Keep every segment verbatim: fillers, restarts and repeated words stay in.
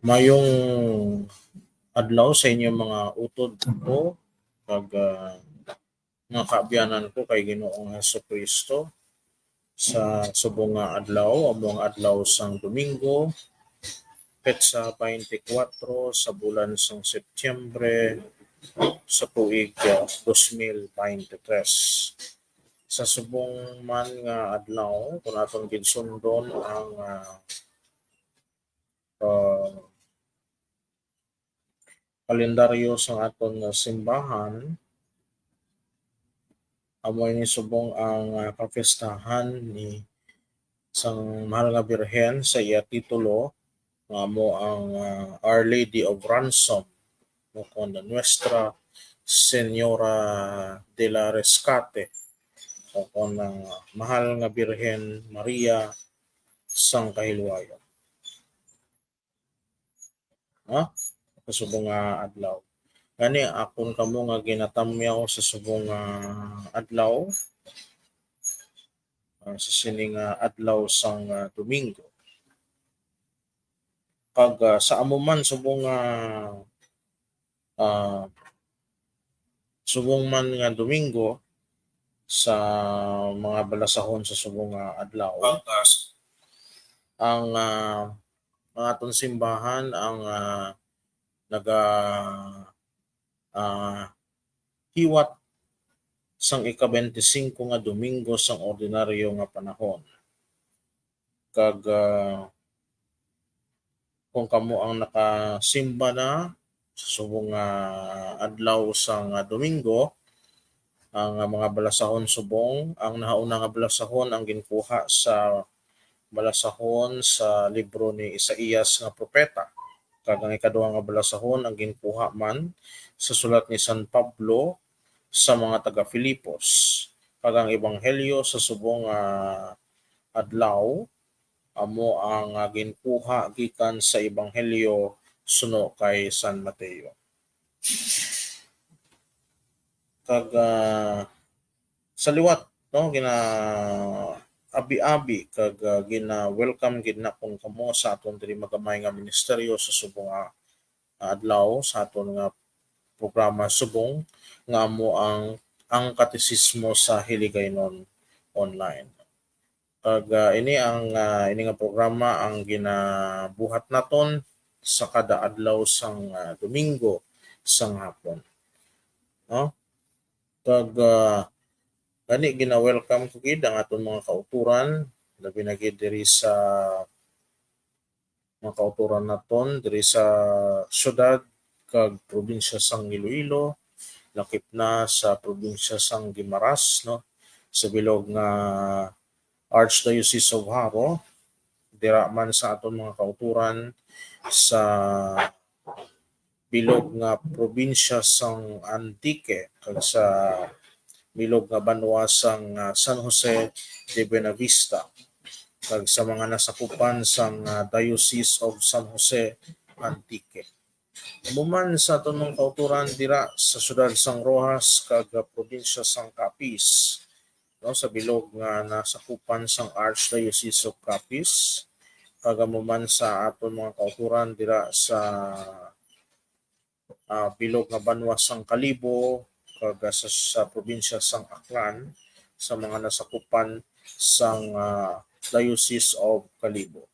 Mayong adlaw sa inyo, mga utod ko kag, ah, mga kaabyanan ko kay Ginoong Jesu-Cristo. Sa subong nga adlaw, amo ang adlaw sang Domingo, petsa twenty-four sa bulan sang Setyembre, sa tuig, ah, dos mil veintitrés. Sa subong man nga adlaw, kung aton gid sundon ang, ah, ah, kalendaryo sang aton nga simbahan, amo ini subong ang, ah, kapistahan ni sang Mahal nga Birhen sa iya titulo, nga amo ang, ah, Our Lady of Ransom, o kon Nuestra Señora de la Rescate, o kon ang Mahal nga Birhen Maria sang Kahilwayon. Ha? Sa subong nga adlaw. Gani, akon kamo nga ginatamyaw sa subong nga adlaw, ah, sa sini nga adlaw sang, ah, Domingo. Kag, ah, sa amo man subong nga, ah, subong man nga Domingo, sa mga balasahon sa subong nga adlaw, ang, ah, ang aton simbahan ang, ah, naga, ah, hiwat sang ika-twenty-five nga Domingo sang ordinaryo nga panahon. Kag, ah, kung kamo ang nakasimba na sa subong nga adlaw sang, ah, Domingo, ang, ah, mga balasahon subong, ang nahauna nga balasahon ang ginkuha sa balasahon sa libro ni Isaias nga propeta, kag ang ikaduha nga balasahon ang ginkuha man sa sulat ni San Pablo sa mga taga-Filipos, kag ang ebanghelyo sa subong nga adlaw amo ang, ah, ginkuha gikan sa ebanghelyo suno kay San Mateo. Kag, ah, sa liwat, no, gina-abi-abi kag, ah, gina-welcome gid nakon kamo sa aton diri magamay nga ministeryo sa subong nga adlaw sa aton nga programa subong nga amo ang, ang Katesismo sa Hiligaynon Online. Kag, ah, ini ang, ah, ini nga programa ang ginabuhat naton sa kada adlaw sang, ah, Domingo sang hapon. No? Kag, ah, gani gina-welcome ko gid ang aton mga kautoran, labi na gid diri sa mga kautoran naton diri sa syudad kag probinsya sang Iloilo, lakip na sa probinsya sang Guimaras, no, sa bilog nga Archdiocese of Jaro, dira man sa aton mga kautoran sa bilog nga probinsya sang Antique kag sa bilog nga banwa sang, ah, San Jose de Buenavista, kag sa mga nasakupan sang, ah, Diocese of San Jose Antique. Amo man sa aton mga kautoran dira sa syudad sang Roxas kag, ah, probinsya sang Capiz, no, sa bilog nga nasakupan sang Archdiocese of Capiz, kag amo man sa aton mga kautoran dira sa, ah, bilog nga banwa sang Kalibo, kag, ah, sa, sa probinsya sang Aklan, sa mga nasakupan sang, ah, Diocese of Kalibo.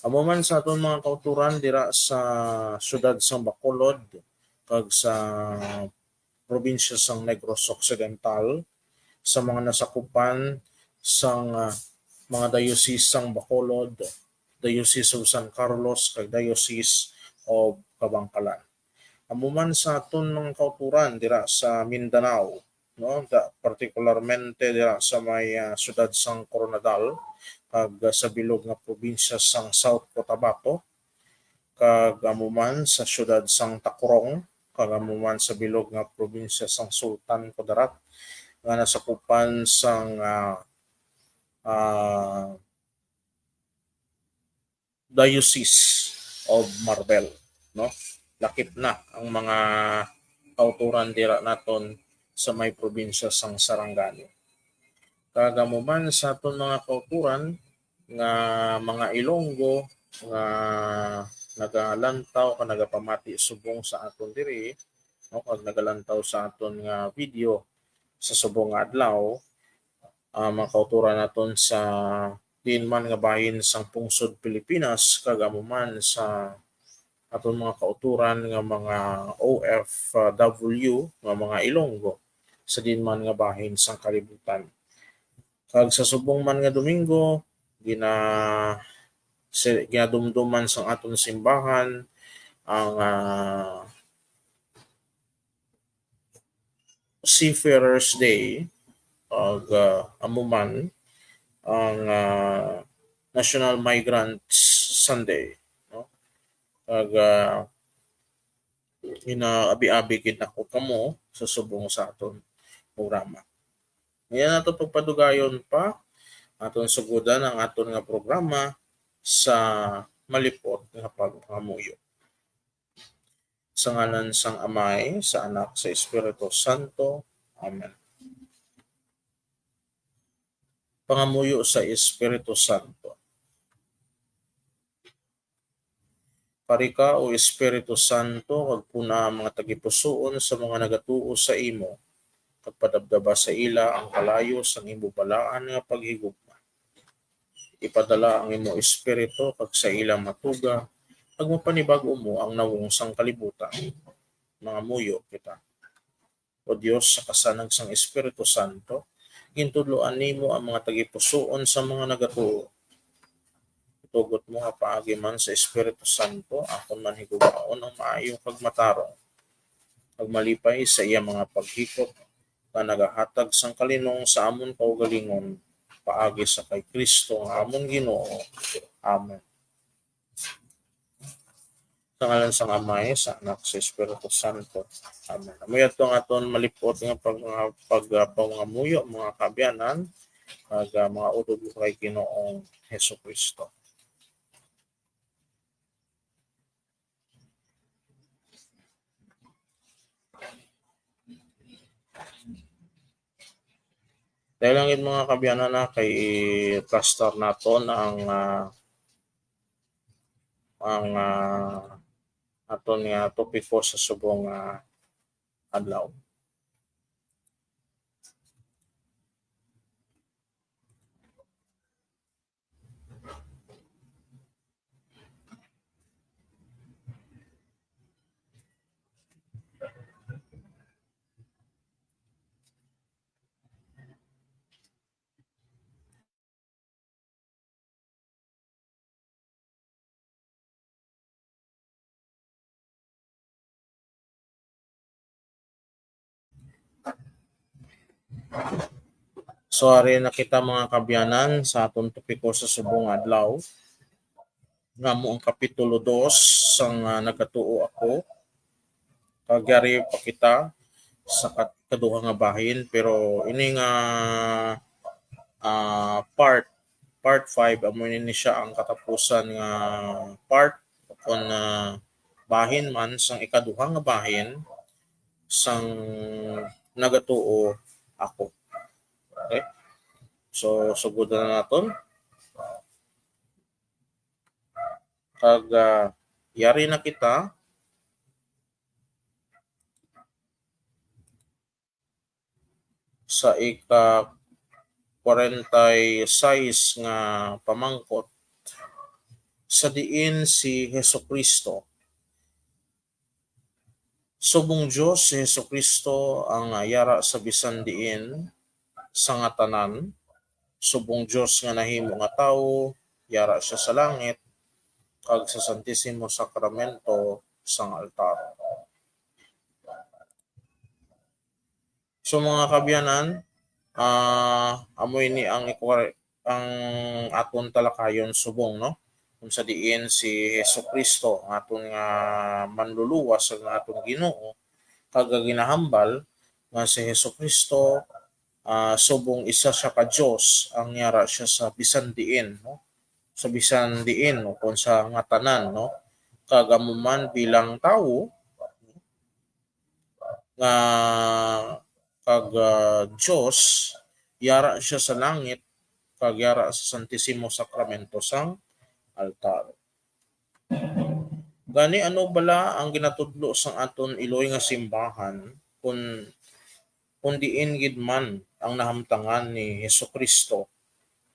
Amo man sa aton mga kautoran dira sa syudad sang Bacolod, kag sa probinsya sang Negros Occidental, sa mga nasakupan sang, ah, mga diocese sang Bacolod, Diocese of San Carlos, kag Diocese of Kabankalan. Amo man sa aton mga kautoran dira sa Mindanao, no, da, partikularmente dira sa may, ah, syudad sang Koronadal, kag, ah, sa bilog nga probinsya sang South Cotabato, kag amo man sa syudad sang Tacurong, kag amo man sa bilog nga probinsya sang Sultan Kudarat, nga nasakupan sang, ah, ah, Diocese of Marbel, no? Lakip na ang mga kautoran dira naton sa may probinsya sang Sarangani. Kag amo man sa aton mga kautoran nga mga Ilonggo nga nagalantaw ka, nagapamati subong sa aton diri, no, kag nagalantaw sa aton nga video sa subong nga adlaw, ah, mga kauturan naton sa diin man nga bahin sang pungsod Pilipinas, kag amo man sa aton mga kauturan nga mga O F W nga mga Ilonggo sa diin man nga bahin sang kalibutan. Kag sa subong man nga Domingo, gina-, si-, ginadumduman sang aton simbahan ang, ah, Seafarers Day, ag, ah, amo man ang, ah, National Migrants Sunday, no? Ag, ah, ginaabi-abi gid nako kamo sa subong sa aton programa. Ngayon nato pagpadugayon pa, aton sugodan ang aton nga programa sa malipot nga pagpangamuyo. Sa ngalan sang Amay, sa Anak, sa Espiritu Santo. Amen. Pangamuyo sa Espiritu Santo. Pari ka, O Espiritu Santo, kag puna ang mga tagipusoon sa mga nagatuo sa imo, kag padabdaba sa ila ang kalayo sang imo balaan nga paghigugma. Ipadala ang imo Espiritu, kag sa ila matuga, kag mapanibag-o mo ang nawong sang kalibutan. Mangamuyo kita. O Dios, sa kasanag sang Espiritu Santo, gintudloan nimo ang mga tagipusoon sa mga nagatuo. Itugot mo nga paagi man sa Espiritu Santo, akon man higugmaon ang maayo kag matarong, kag malipay sa iya mga paghikot nga nagahatag sang kalinong sa amon kaugalingon, paagi sa kay Cristo nga amon Ginoo. Amen. Sa ngalan sang Amay, sa Anak, sa Espiritu Santo. Amen. Amo yadto ang aton malipot nga pag-, pag-, ah, pangamuyo, mga kaabyanan, ag, ah, mga utod kay Ginoong Jesu-Cristo. Dahil lang yun, mga kaabyanan, na kay i-plaster naton ang, ah, ang, ah, aton nga topiko sa subong nga adlaw. So, ari na kita, mga kaabyanan, sa aton topiko sa subong adlaw, nga amo ang kapitulo dos sang, ah, Nagatuo Ako. Kag yari pa kita sa kat-, ikaduha nga bahin, pero ini nga, ah, part, part five, amo ini siya ang katapusan nga part, kon, ah, bahin man sang ikaduha nga bahin sang Nagatuo Ako. Okay? So, sugodan na naton. Kag, ah, yari na kita sa ika-kwarenta y seis nga pamangkot, sa diin si Jesu-Cristo. Subong Dios si Jesu-Cristo ang, ah, yara sa bisan diin sa nga tanan. Subong Dios nga nahimo nga tawo, yara sia sa langit, kag sa Santisimo Sakramento sang altar. So, mga kaabyanan, ah, amo ini ang ikwar-, ang aton talakayon subong, no? Kung sa diin si Jesu-Cristo, ang aton nga manluluwas, ang aton Ginoo, kag ginahambal nga si Jesu-Cristo, ah, subong isa sia ka Dios, ang yara sia sa bisan diin, no? Sa bisan diin, no? Kung sa nga tanan, no? Kag amo man bilang tawo, nga kag, ah, Dios, yara sia sa langit, kag yara sa Santisimo Sakramento sang altar. Gani, ano bala ang ginatudlo sang aton iloy nga simbahan kun, kun diin gid man ang nahamtangan ni Jesu-Cristo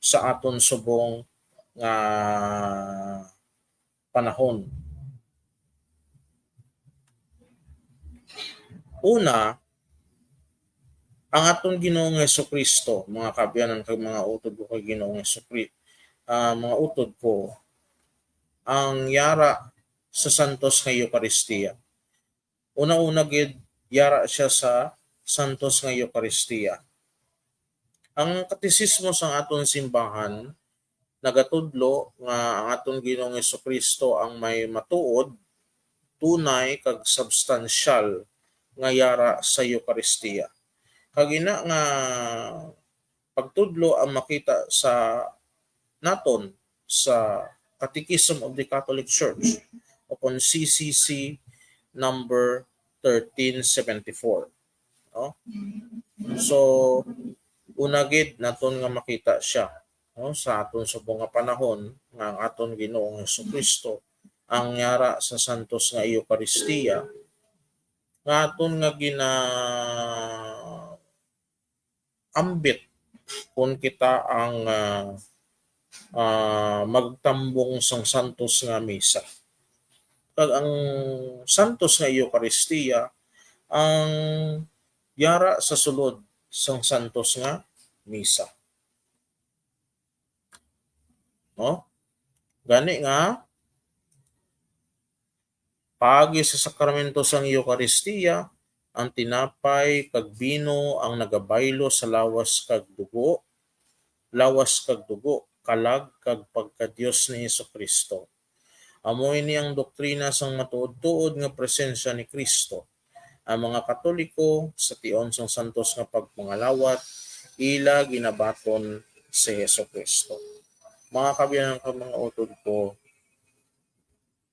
sa aton subong nga panahon? Una, ang aton Ginoo nga Jesu-Cristo, mga kaabyanan kag mga utod ko kay Ginoo nga Jesu-Cri-, ah, mga utod ko, ang yara sa santos nga Eukaristia. Una-una gid, yara siya sa santos nga Eukaristia. Ang katesismo sang aton simbahan nagatudlo nga ang aton Ginoong Jesu-Cristo ang may matuod, tunay, kag substansyal nga yara sa Eukaristia. Kag ina nga pagtudlo ang makita sa naton sa Catechism of the Catholic Church, o kon C C C number thirteen seventy-four, no? So, una gid naton nga makita siya, no, sa aton subong nga panahon, nga ang aton Ginoong Jesu-Cristo ang yara sa santos nga Eukaristia, nga aton nga gina-, ambit kon kita ang, ah, ah, magtambong sang santos nga misa. Kag ang santos nga Eukaristia ang yara sa sulod sang santos nga misa. No? Gani nga, paagi sa sakramento sang Eukaristia, ang tinapay kag bino ang nagabaylo sa lawas kag dugo, lawas kag dugo, kalag kag pagka-Dios ni Jesu-Cristo. Amo ini ang doktrina sang matuod-tuod nga presensya ni Cristo. Ang mga Katoliko, sa tion sang santos nga pagpangalawat, ila ginabaton si Jesu-Cristo. Mga kaabyanan kag mga utod ko,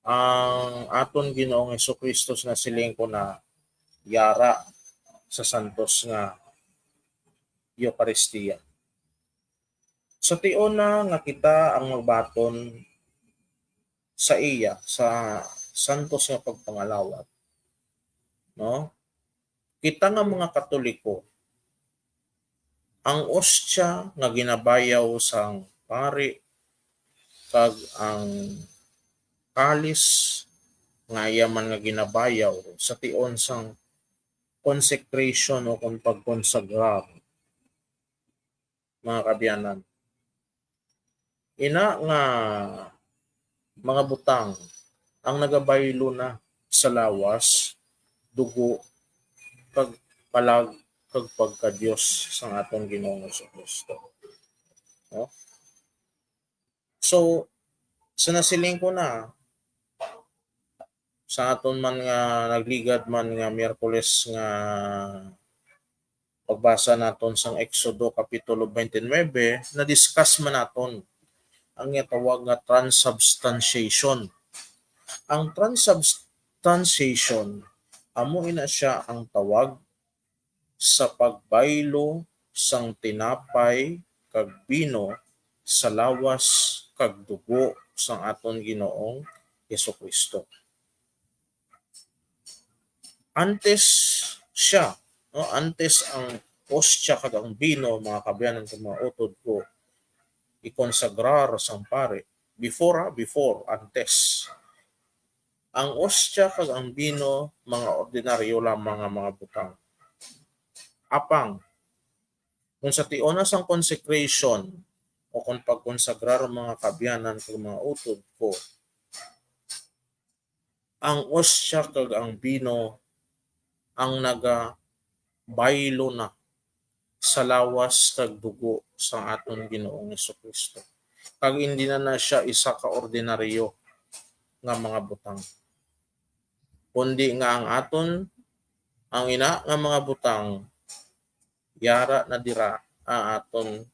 ang aton Ginoong Jesu-Cristo, sa nasiling ko na, yara sa santos nga Eukaristia. Sa tion na nga kita ang magbaton sa iya, sa santos nga pagpangalawat, no? Kita nga mga Katoliko, ang ostya nga ginabayaw sang pari kag ang kalis nga iya man nga ginabayaw sa tion sang consecration o kon pagkonsagrar, mga kaabyanan. Ina nga mga butang ang nagabaylo na sa lawas, dugo, kag palag, kag pagka-Dios sang aton Ginoong Jesu-Cristo. No? So, sa nasiling ko na, sa aton man nga nagligad man nga Miyerkules nga pagbasa naton sang Exodo Kapitulo twenty-nine, na-discuss man naton ang ginatawag nga transubstantiation. Ang transubstantiation, amo ina siya ang tawag sa pagbaylo sang tinapay kag bino sa lawas kag dugo sang aton Ginoong Jesu-Cristo. Antes siya, no, antes ang ostya kag ang bino, mga kaabyanan kag mga utod ko, ikonsagrar sang pari. Before, ha? Before, antes. Ang ostya kag ang bino, mga ordinaryo lamang nga mga butang. Apang, kung sa tion na sang consecration, o kung pagkonsagrar, mga kaabyanan kag mga utod ko, ang ostya kag ang bino ang nagabaylo na sa lawas kag dugo sang aton Ginoong Jesu-Cristo. Kag indi na na siya isa ka ordinaryo nga mga butang, kundi nga ang aton, ang ina nga mga butang, yara na dira ang aton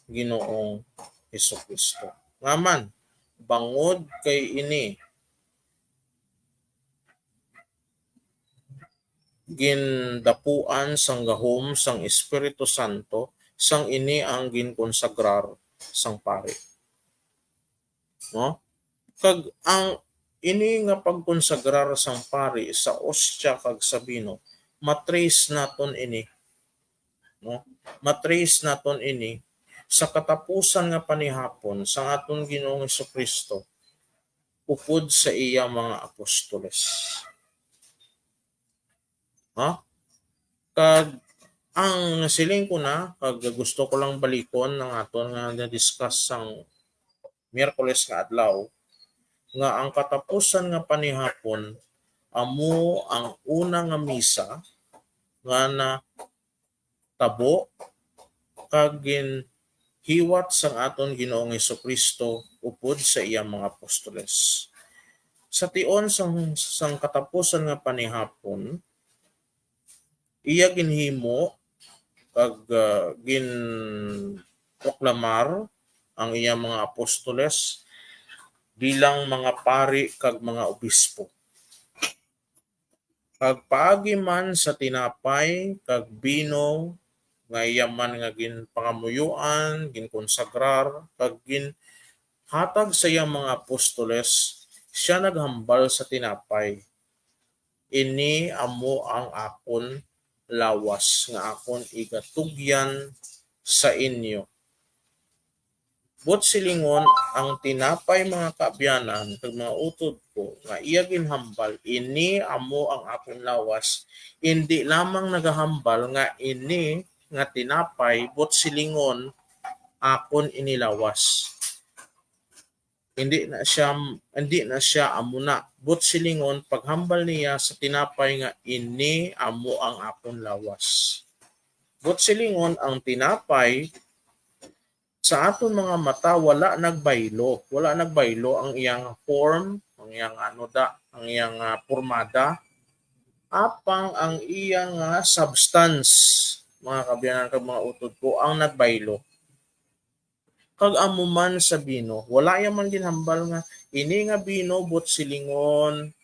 Ginoong Jesu-Cristo. Nga man, bangod kay ini gindapuan sang gahom sang Espiritu Santo, sang ini ang ginkonsagrar sang pari. No? Kag ang Ini nga pagkonsagrar sang pari sa ostya kag sa bino, matrace naton ini, no? Matrace naton ini sa katapusan nga panihapon sang aton Ginoong Jesu-Cristo upod sa iya mga apostoles. Ha? Kag ang siling ko na, kag gusto ko lang balikon ang aton nga na-discuss sang Miyerkules nga adlaw, nga ang katapusan nga panihapon amo ang una nga misa nga natabo kag ginhiwat sang aton Ginoong Jesu-Cristo upod sa iya mga apostoles. Sa tion sang, sang katapusan nga panihapon, iya ginhimo kag, ah, ginproklamar ang iya mga apostoles bilang mga pari kag mga obispo. Kag paagi man sa tinapay kag bino nga iya man nga ginpangamuyoan, ginkonsagrar, kag ginhatag sa iya mga apostoles, sia naghambal sa tinapay, "Ini amo ang akon lawas nga akon igatugyan sa inyo." Buot silingon, ang tinapay, mga kaabyanan kag mga utod ko, nga iya ginhambal, "Ini amo ang akon lawas," indi lamang nagahambal nga ini nga tinapay, buot silingon, akon ini lawas. Hindi na siya, hindi na siya amo na. Buot silingon, paghambal niya sa tinapay nga, "Ini amo ang akon lawas." Buot silingon, ang tinapay sa aton mga mata wala nagbaylo. Wala nagbaylo ang iyang form, ang iyang ano da, ang iyang, ah, pormada. Apang ang iyang, ah, substance, mga kaabyanan kag mga utod ko, ang nagbaylo. Kag amo man sa bino, wala iya man ginhambal nga ini nga bino buot silingon.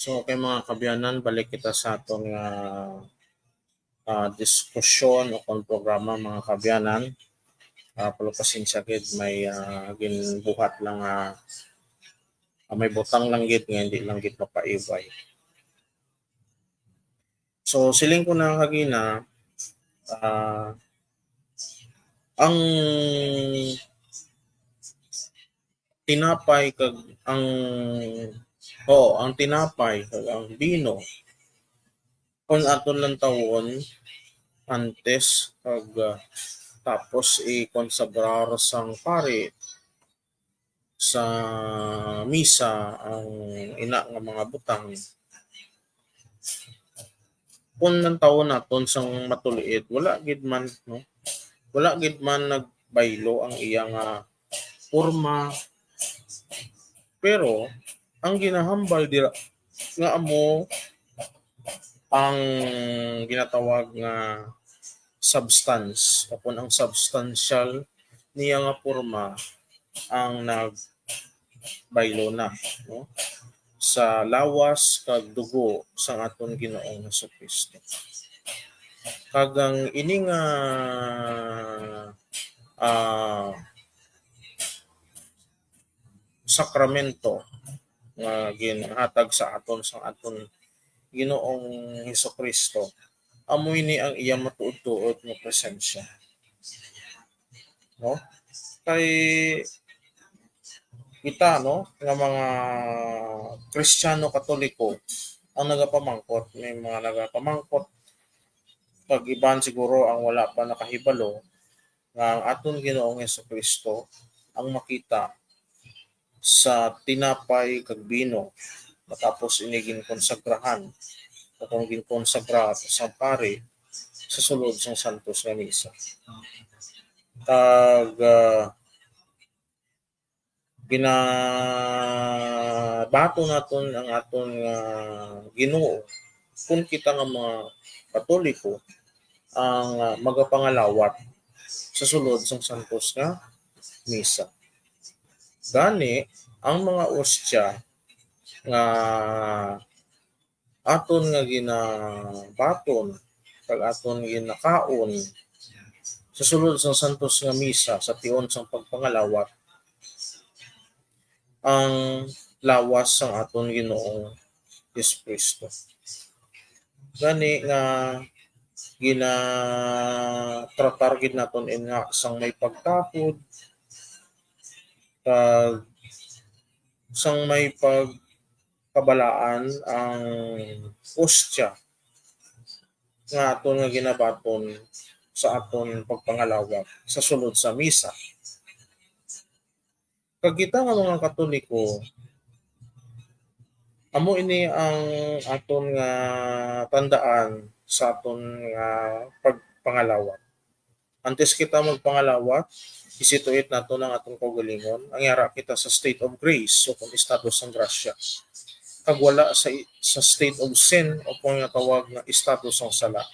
So, okay, mga kaabyanan, balik kita sa aton nga, ah, diskusyon o kon programa, mga kaabyanan. Ah, pero pasensya gid, may, ah, ginbuhat lang, ah, ah, may butang lang gid nga hindi lang gid mapaiway. So, siling ko na kagina, ah, ang tinapay kag ang, oo, ang tinapay kag ang bino, kung aton lang tawon antes kag, ah, tapos ikonsagrar sang pari sa misa ang ina nga mga butang, kung nantawon naton sang matuliit, wala gid man, no? Wala gid man nagbaylo ang iya nga porma. Pero ang ginahambal dira nga amo ang ginatawag nga substance, o kung ang substantial niya nga porma ang nagbaylo na, no? Sa lawas kag dugo sang aton Ginoong Jesu-Cristo. Kag ang ini nga, ah, sakramento nga ginhatag sa aton sang aton Ginoong Jesu-Cristo, amo ini ang iya matuod-tuod nga presensya. No? Kay kita, no, nga mga Kristiyano Katoliko ang nagapamangkot, may mga nagapamangkot, pag iban siguro ang wala pa nakahibalo nga ang aton Ginoong Jesu-Cristo ang makita sa tinapay kag bino, matapos ini ginkonsagrahan, o kung ginkonsagra sang pari sa sulod sang santos nga misa. Kag, ah, ginabaton naton ang aton nga Ginoo, kung kita nga mga Katoliko, ang, ah, magapangalawat sa sulod sang santos nga misa. Gani, ang mga ostya nga aton nga ginabaton kag aton ginakaon sa sulod sang santos nga misa sa tion sang pagpangalawat, ang lawas sang aton Ginoong Jesu-Cristo. Gani nga ginatratar gid naton in nga sang may pagtapod kag sang may pagkabalaan ang ostya nga aton nga ginabaton sa aton pagpangalawat sa sulod sa misa. Kag kita nga mga Katoliko, amo ini ang aton nga tandaan sa aton nga pagpangalawat. Antes kita magpangalawat, isituit naton ang aton kaugalingon, ang yara kita sa state of grace o kung estado sang grasya. Kag wala sa, sa state of sin o kung nga tawag nga estado sang sala.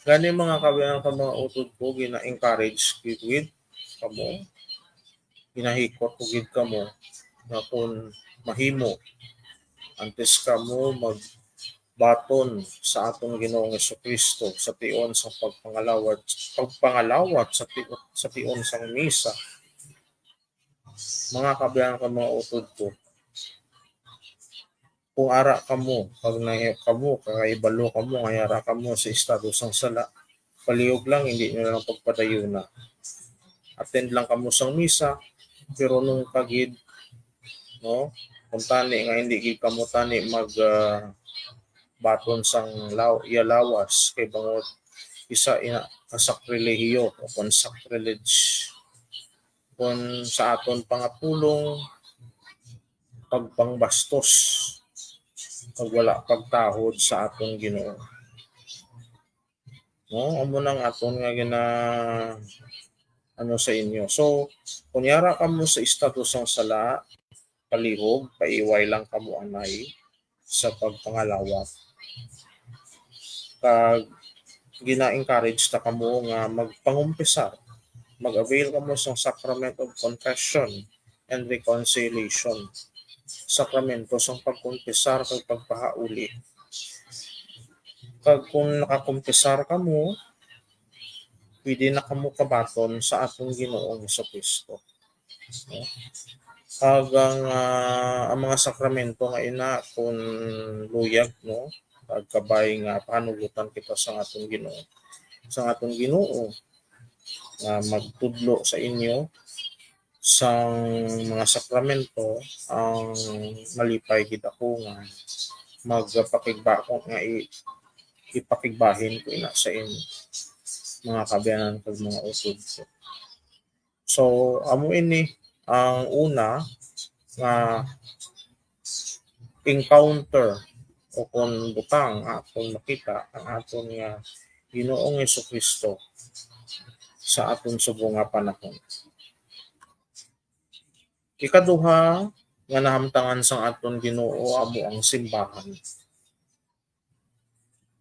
Gani, mga kaabyanan kag mga utod ko, gina-encourage gid kamo, ginahikot ko gid kamo nga kung mahimo, antes kamo magbaton sa aton Ginoong Jesu-Cristo sa tion sang pagpangalawat, pagpangalawat sa ti-, sa tion sang misa, mga kaabyanan kag mga utod ko, kung ara kamo, pag nahi-, kamo, kakahibalo kamo nga yara kamo sa estado sang sala, palihog lang, hindi nyo lang pagpadayuna. Attend lang kamo sang misa, pero nung kagid, no, kung tani nga hindi gid kamo tani mag, ah, baton sang law-, iya lawas, kay bangod isa ina ka sakrilehiyo o kon sacrilege, kon sa aton pangapulong, pagpangbastos, pag wala pagtahod sa aton Ginoo. No, amo nang aton nga gina-, ano sa inyo. So, kung yara kamo sa estado sang sala, palihog, paiway lang kamo anay sa pagpangalawat. Kag gina-encourage ta kamo nga magpangumpisar, mag-avail kamo sa Sacrament of Confession and Reconciliation. sakramento sang pagkonfesar kag pagpahauli. Kag kung nakakonfesar kamo, pwede na kamo kabaton sa aton Ginoong Jesu-Cristo. No? Kag ang, ah, ang mga sakramento nga ina, kung luyag, no, kag kabay nga pahanulotan kita sa aton Ginoo, sa aton Ginoo nga magtudlo sa inyo sang mga sakramento, ang malipay gid ako nga magpakigba ko nga i-, ipakigbahin ko ina sa inyo, mga kaabyanan kag mga utod ko. So, amo ini ang una nga encounter o kon butang aton makita ang aton nga Ginoong Jesu-Cristo sa aton subong nga panahon. Ikaduha nga nahamtangan sang aton Ginoo amo ang simbahan.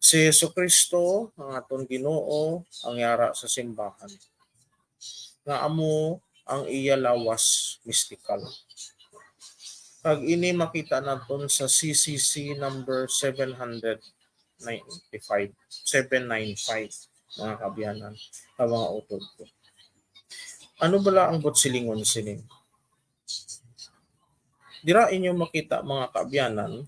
Si Jesu-Cristo, ang aton Ginoo, ang yara sa simbahan, nga amo ang iya lawas mistikal. Kag ini makita naton sa C C C number seven hundred ninety-five, seven nine five, mga kaabyanan, nga mga utod ko. Ano bala ang buot silingon sini? Dira inyo makita, mga kaabyanan,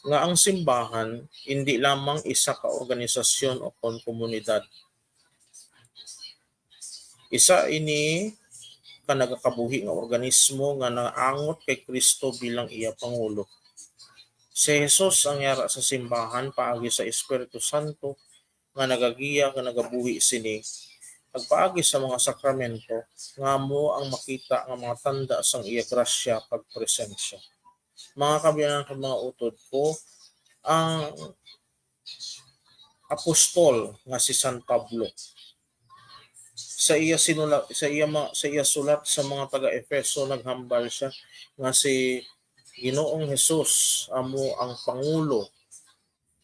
nga ang simbahan indi lamang isa ka organisasyon o kon komunidad. Isa ini ka nagakabuhi nga organismo nga naangot kay Cristo bilang iya pangulo. Si Jesus ang yara sa simbahan paagi sa Espiritu Santo nga nagagiya nga nagabuhi sini, kag paagi sa mga sakramento nga amo ang makita nga mga tanda sang iya grasya kag presensya. Mga kaabyanan kag mga utod ko, ang apostol nga si San Pablo, sa iya sinula-, sa iya ma-, sa iya sulat sa mga taga-Efeso, naghambal sia nga si Ginoong Jesus amo ang pangulo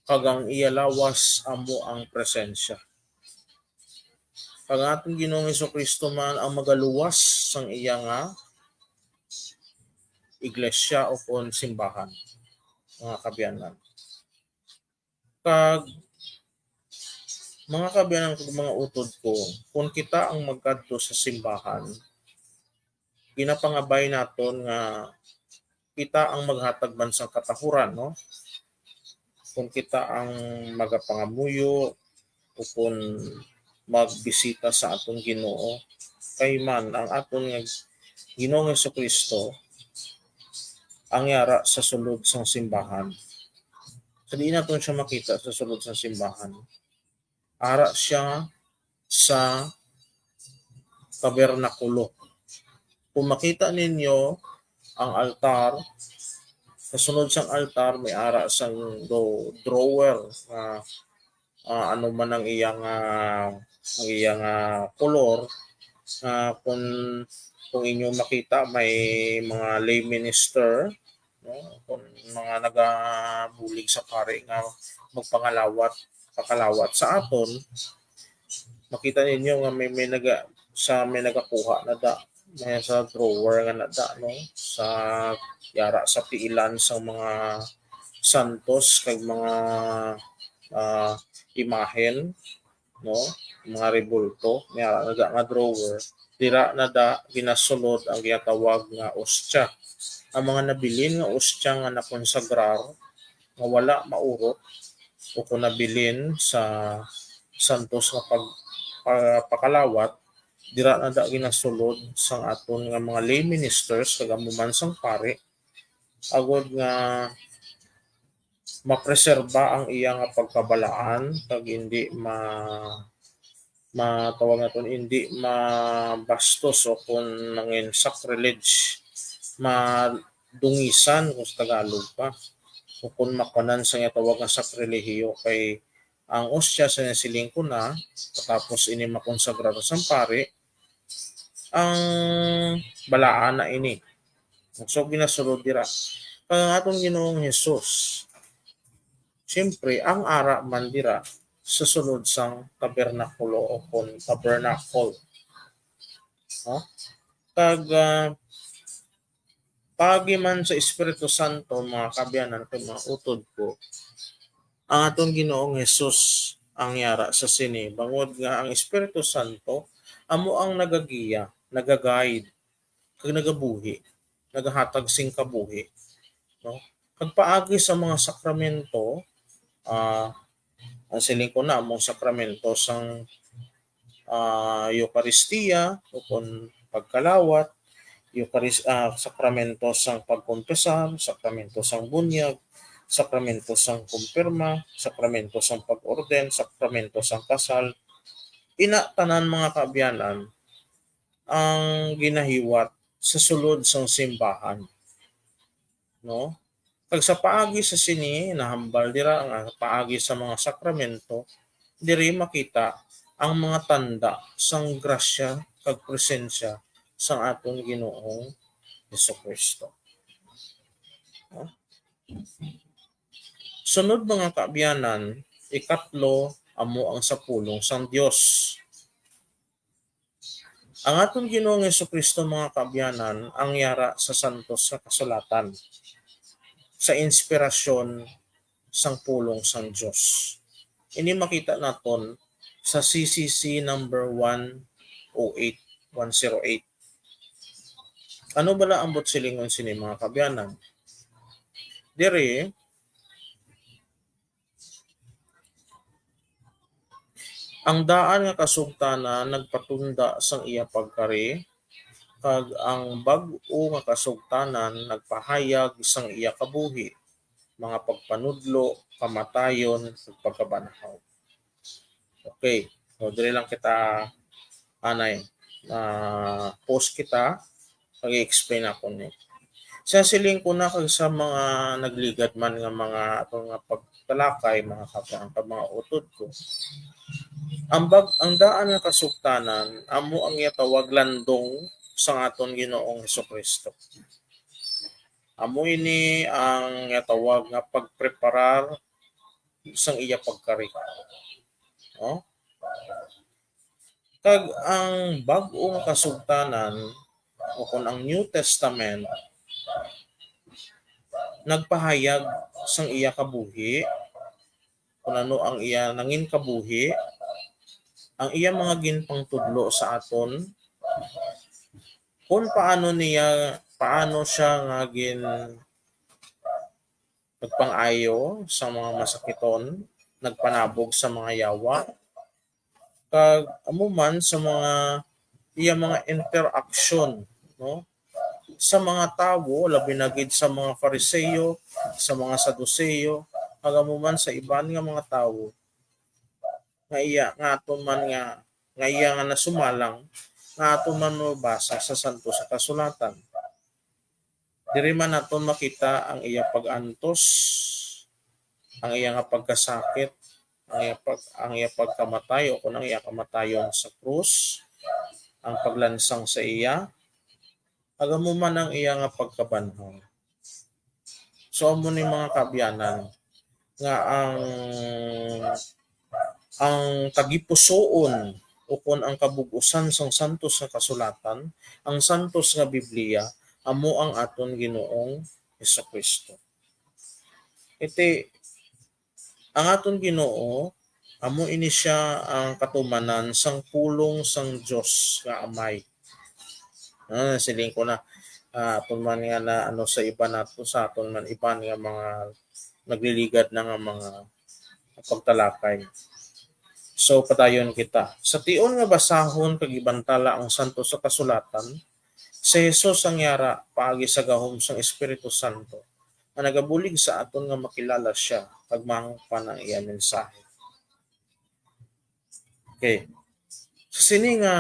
kag ang iya lawas amo ang presensya. Kag ang aton Ginoong Jesu-Cristo man ang magaluwas sang iya nga iglesia o kon simbahan, mga kaabyanan. Kag, mga kaabyanan kag mga utod ko, kung kita ang magkadto sa simbahan, ginapangabay naton nga kita ang maghatag man sang katahuran, no? Kung kita ang magapangamuyo o kung magbisita sa aton Ginoo, kay man ang aton nga Ginoong Jesu-Cristo ang yara sa sulod sang simbahan. Sa diin naton siya makita sa sulod sang simbahan? Ara siya sa tabernakulo. Kung makita ninyo ang altar, sa sulod sang altar may ara sang do-, drawer nga, ah, ano man ang iyang, ah, ang iyang, ah, kolor, ah, kung, kung inyo makita, may mga lay minister, no? Kung mga nagabulig sa pari nga magpangalawat, pakalawat sa aton, makita ninyo nga may, may naga-, sa may nagakuha na da, may sa drawer nga na da, no? Sa yara sa piilan sang mga santos kag mga, ah, imahen, no? Mga rebulto, may ara na da nga drawer. Dira na da ginasulod ang ginatawag nga ostya. Ang mga nabilin nga ostya nga nakonsagrar nga wala maurot o kung nabilin sa santos nga pag-, pa-, pakalawat, dira na da ginasulod sang aton nga mga lay ministers kag amo man sang pari, agod nga mapreserba ang iya nga pagkabalaan kag hindi ma-, matawag naton, hindi mabastos o kung nangin sacrilege, madungisan kung sa Tagalog pa, o kung makuanan sa nga tawag nga sakrilehiyo, kay ang ostya sa nasiling ko na, tapos ini makonsagrar sa pari, ang balaan na ini. So, ginasulod dira. Kag ang aton Ginoong Jesus, siyempre, ang ara man dira sa sulod sang tabernakulo o kon tabernacle. No? Kag, ah, Paagi man sa Espiritu Santo, mga kaabyanan kag mga utod ko, ang aton Ginoong Jesus ang yara sa sini, bangod nga ang Espiritu Santo amo ang nagagiya, nagaguide, kag nagabuhi, nagahatag sing kabuhi, no? Kag paagi sa mga sakramento, ah, ang siling ko na, among sakramento sang, ah, Eukaristia, o kon pagkalawat, Eukaris-, ah, sakramento sang pagkonfesar, sakramento sang bunyag, sakramento sang kumpirma, sakramento sang pag-orden, sakramento sang kasal. Ina, tanan, mga kaabyanan, ang ginahiwat sa sulod sang simbahan, no? Kag sa paagi sa sini, nahambal dira nga paagi sa mga sakramento, diri makita ang mga tanda sang grasya kag presensya sang aton Ginoong Jesu-Cristo. No? Sunod, mga kaabyanan, ikatlo amo ang sa pulong sang Dios. Ang aton Ginoong Jesu-Cristo, mga kaabyanan, ang yara sa santos nga kasulatan, sa inspirasyon sang pulong sang Dios. Ini makita naton sa C C C number one oh eight, one zero eight. Ano bala ang butsilingon sini, mga kaabyanan? Diri, ang daan nga kasugtanan nagpatunda sang iya pagkari, kag ang bag-o nga kasugtanan nagpahayag sang iya kabuhi, mga pagpanudlo, kamatayon, ug pagkabanhaw. Okay. So, diri lang kita, anay, ah, pause kita, pag-i-explain ako ni. Sa siling ko na kag sa mga nagligad man nga mga ato nga pagtalakay, mga kaabyanan kag mga utod ko, ang bag-, ang daan nga kasugtanan amo ang ginatawag landong sang aton Ginoong Jesu-Cristo. Amo ini ang ginatawag nga pagpreparar sang iya pagkari. No? Kag ang bag-o nga kasugtanan, o kon ang New Testament, nagpahayag sang iya kabuhi, kon ano ang iya nangin kabuhi, ang iya mga ginpangtudlo sa aton, kon paano niya, paano siya nga gin-, nagpang-ayo sa mga masakiton, nagpanabog sa mga yawa, kag amo man sa mga iya mga interaksyon, no, sa mga tawo, labi na gid sa mga Fariseo, sa mga Saduceo, kag amo man sa iban nga mga tawo nga iya, nga aton man nga, nga iya nga nasumalang, nga aton man mabasa sa Santos nga Kasulatan. Diri man naton makita ang iya pag-antos, ang iya nga pagkasakit, ang iya pag-, ang iya pagkamatay, o kon ang iya kamatayon sa krus, ang paglansang sa iya, kag amo man ang iya nga pagkabanhaw. So, amo ni, mga kaabyanan, nga ang, ang tagipusoon, o kon ang kabug-usan sang Santos nga Kasulatan, ang Santos nga Biblia, amo ang aton Ginoong Jesu-Cristo. Iti, ang aton Ginoo, amo ini sia ang katumanan sang pulong sang Dios nga Amay. Ah, siling ko na, ah, aton man nga na, ano, sa iban nato, sa aton man iban nga mga nagliligad na nga mga pagtalakay. So, padayon kita. Sa tion nga basahon kag ibantala ang Santos nga Kasulatan, si Jesus ang yara paagi sa gahom sang Espiritu Santo, nga nagabulig sa aton nga makilala sia kag mahangpan ang iya mensahe. Okay. Sa sini nga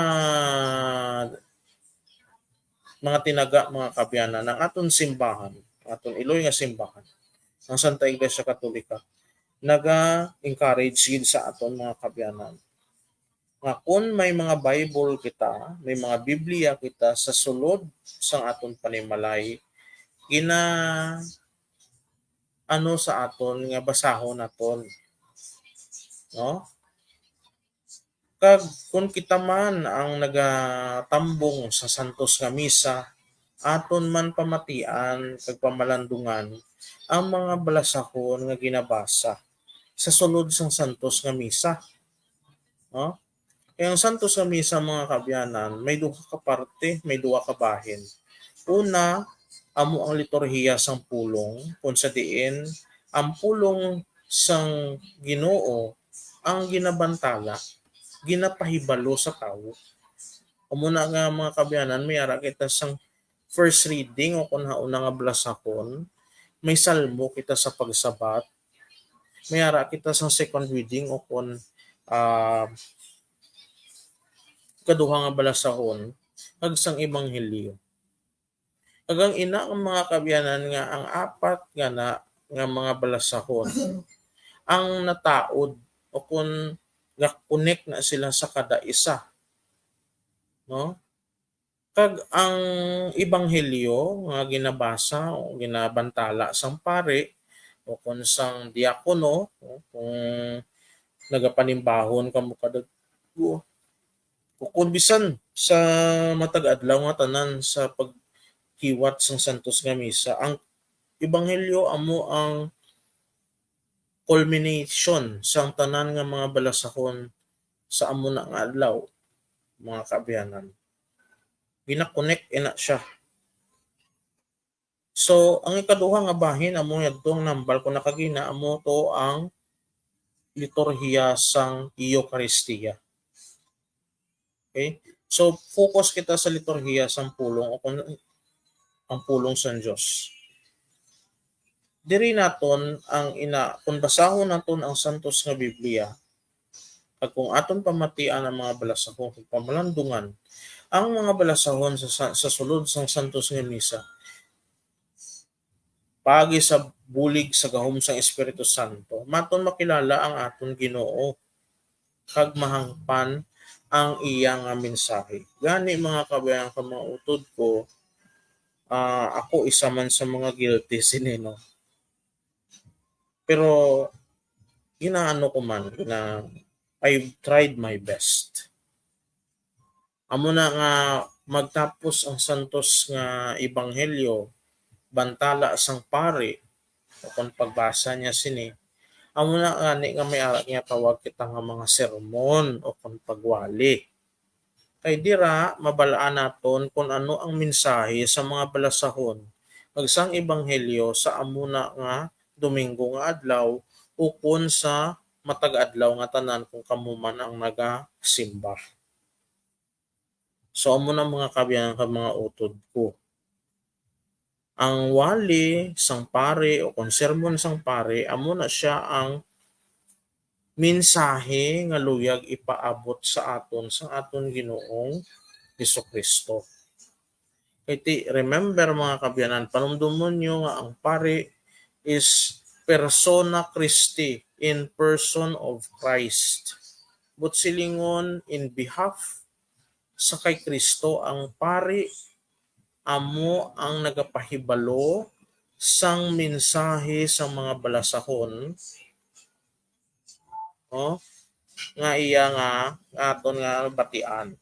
mga tinaga, mga kaabyanan, ang aton simbahan, ang aton iloy nga simbahan, ang Santa Iglesia Katolika, naga-encourage gid sa aton, mga kaabyanan, nga kon may mga Bible kita, may mga Biblia kita sa sulod sang aton panimalay, gina-, ano sa aton nga basahon naton. No? Kag kon kita man ang nagatambong sa santos nga misa, aton man pamatian kag pamalandungan ang mga balasahon nga ginabasa sa sulod sang santos nga misa. No? Kay ang santos nga misa, mga kaabyanan, may duha ka parte, may duha ka bahin. Una, amo ang liturhiya sang pulong, kung sa diin ang pulong sang Ginoo ang ginabantala, ginapahibalo sa tawo. Amo na nga, mga kaabyanan, may ara kita sang first reading o kung hauna nga balasahon, may salmo kita sa pagsabat, may ara kita sang second reading o kung, ah, kaduha nga balasahon, kag sang ebanghelyo. Kag ang ina nga, mga kaabyanan, nga ang apat nga na nga mga balasahon ang nataod o kung ga-connect na sila sa kada isa, no? Kag ang ebanghelyo nga ginabasa o ginabantala sang pari o kon sang diakono, o kung nagapanimbahon kamo kada o, o kon bisan sa matag adlaw nga tanan sa paghiwat sang santos nga misa, ang ebanghelyo amo ang culmination sang tanan nga mga balasahon sa amo na nga adlaw, mga kaabyanan. Gina-connect ina siya. So, ang ikaduha nga bahin amo yadto ang nambal ko na kagina, amo to ang liturhiya sang Eucharistia. Okay? So, focus kita sa liturhiya sang pulong o kung ang pulong sang Dios. Diri naton ang ina, kung basahon naton ang Santos nga Biblia, kag kung aton pamatian ang mga balasahon kag pamalandungan, ang mga balasahon sa, sa, sa sulod sang Santos nga Misa, paagi sa bulig sa gahom sang Espiritu Santo, maton makilala ang aton Ginoo kag mahangpan ang iya nga mensahe. Gani, mga kabayan, ka mga utod ko, ah, ako isa man sa mga guilty sini, no? Pero ginaano ko man, gina-, I tried my best. Amo na nga magtapos ang santos nga ebanghelyo, bantala sang pari, o kon pagbasa niya sini, amo na gani nga may ara ginatawag kita nga mga sermon o kon pagwali. Kay dira, mabal-an naton kon ano ang mensahe sa mga balasahon kag sang ebanghelyo sa amo na nga Domingo nga adlaw, ukon sa matag adlaw nga tanan kung kamo man ang nagasimba. So, amo na, mga kaabyanan kag mga utod ko. Ang wali sang pari o kon sermon sang pari, amo na sia ang mensahe nga luyag ipaabot sa aton sang aton Ginoong Jesu-Cristo. Kay ti, remember, mga kaabyanan, panumdumon nyo nga ang pari is persona Christi, in person of Christ. But silingon, in behalf sa kay Kristo, ang pari amo ang nagapahibalo sang mensahe sang mga balasahon, no? Nga iya nga, nga aton nga batian.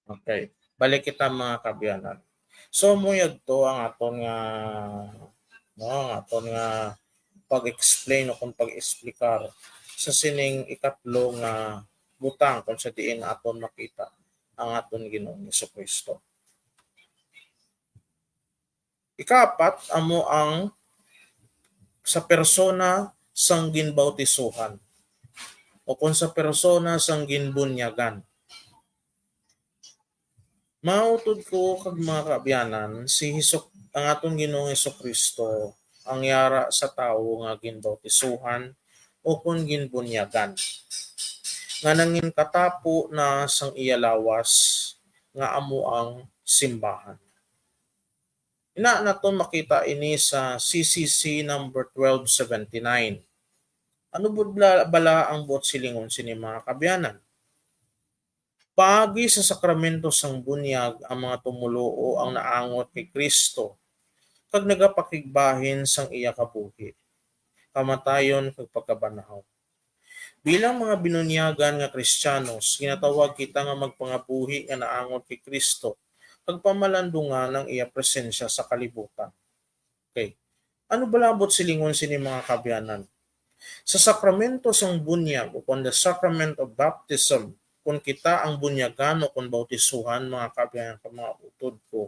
Okay. Balik kita, mga kaabyanan. So, amo yadto ang aton nga, no, ang aton nga pag-explain o kung pag-explicar sa sining ikatlo nga butang kung sa diin aton makita ang aton Ginoong Jesu-Cristo. Ikaapat, amo ang sa persona sang ginbautisuhan o kung sa persona sang ginbunyagan. Mga utod ko kag mga kaabyanan, si Hesu-, ang aton Ginoong Jesu-Cristo ang yara sa tawo nga ginbautisuhan o kon ginbunyagan, nga nangin katapo na sang iya lawas, nga amo ang simbahan. Ina naton makita ini sa C C C number twelve seventy-nine. Ano bud bla-, bala ang buot silingon sini, mga kaabyanan? Paagi sa sakramento sang bunyag, ang mga tumoluo ang naangot kay Cristo kag nagapakigbahin sang iya kabuhi, kamatayon, kag pagkabanhaw. Bilang mga binunyagan nga Kristiyanos, ginatawag kita nga magpangabuhi nga naangot kay Cristo kag pamalandungan ang iya presensya sa kalibutan. Okay. Ano bala ang buot silingon sini, mga kaabyanan? Sa sakramento sang bunyag, o kon the sacrament of baptism, kung kita ang bunyagan o kung bautisuhan, mga kaabyanan, kag mga utod ko,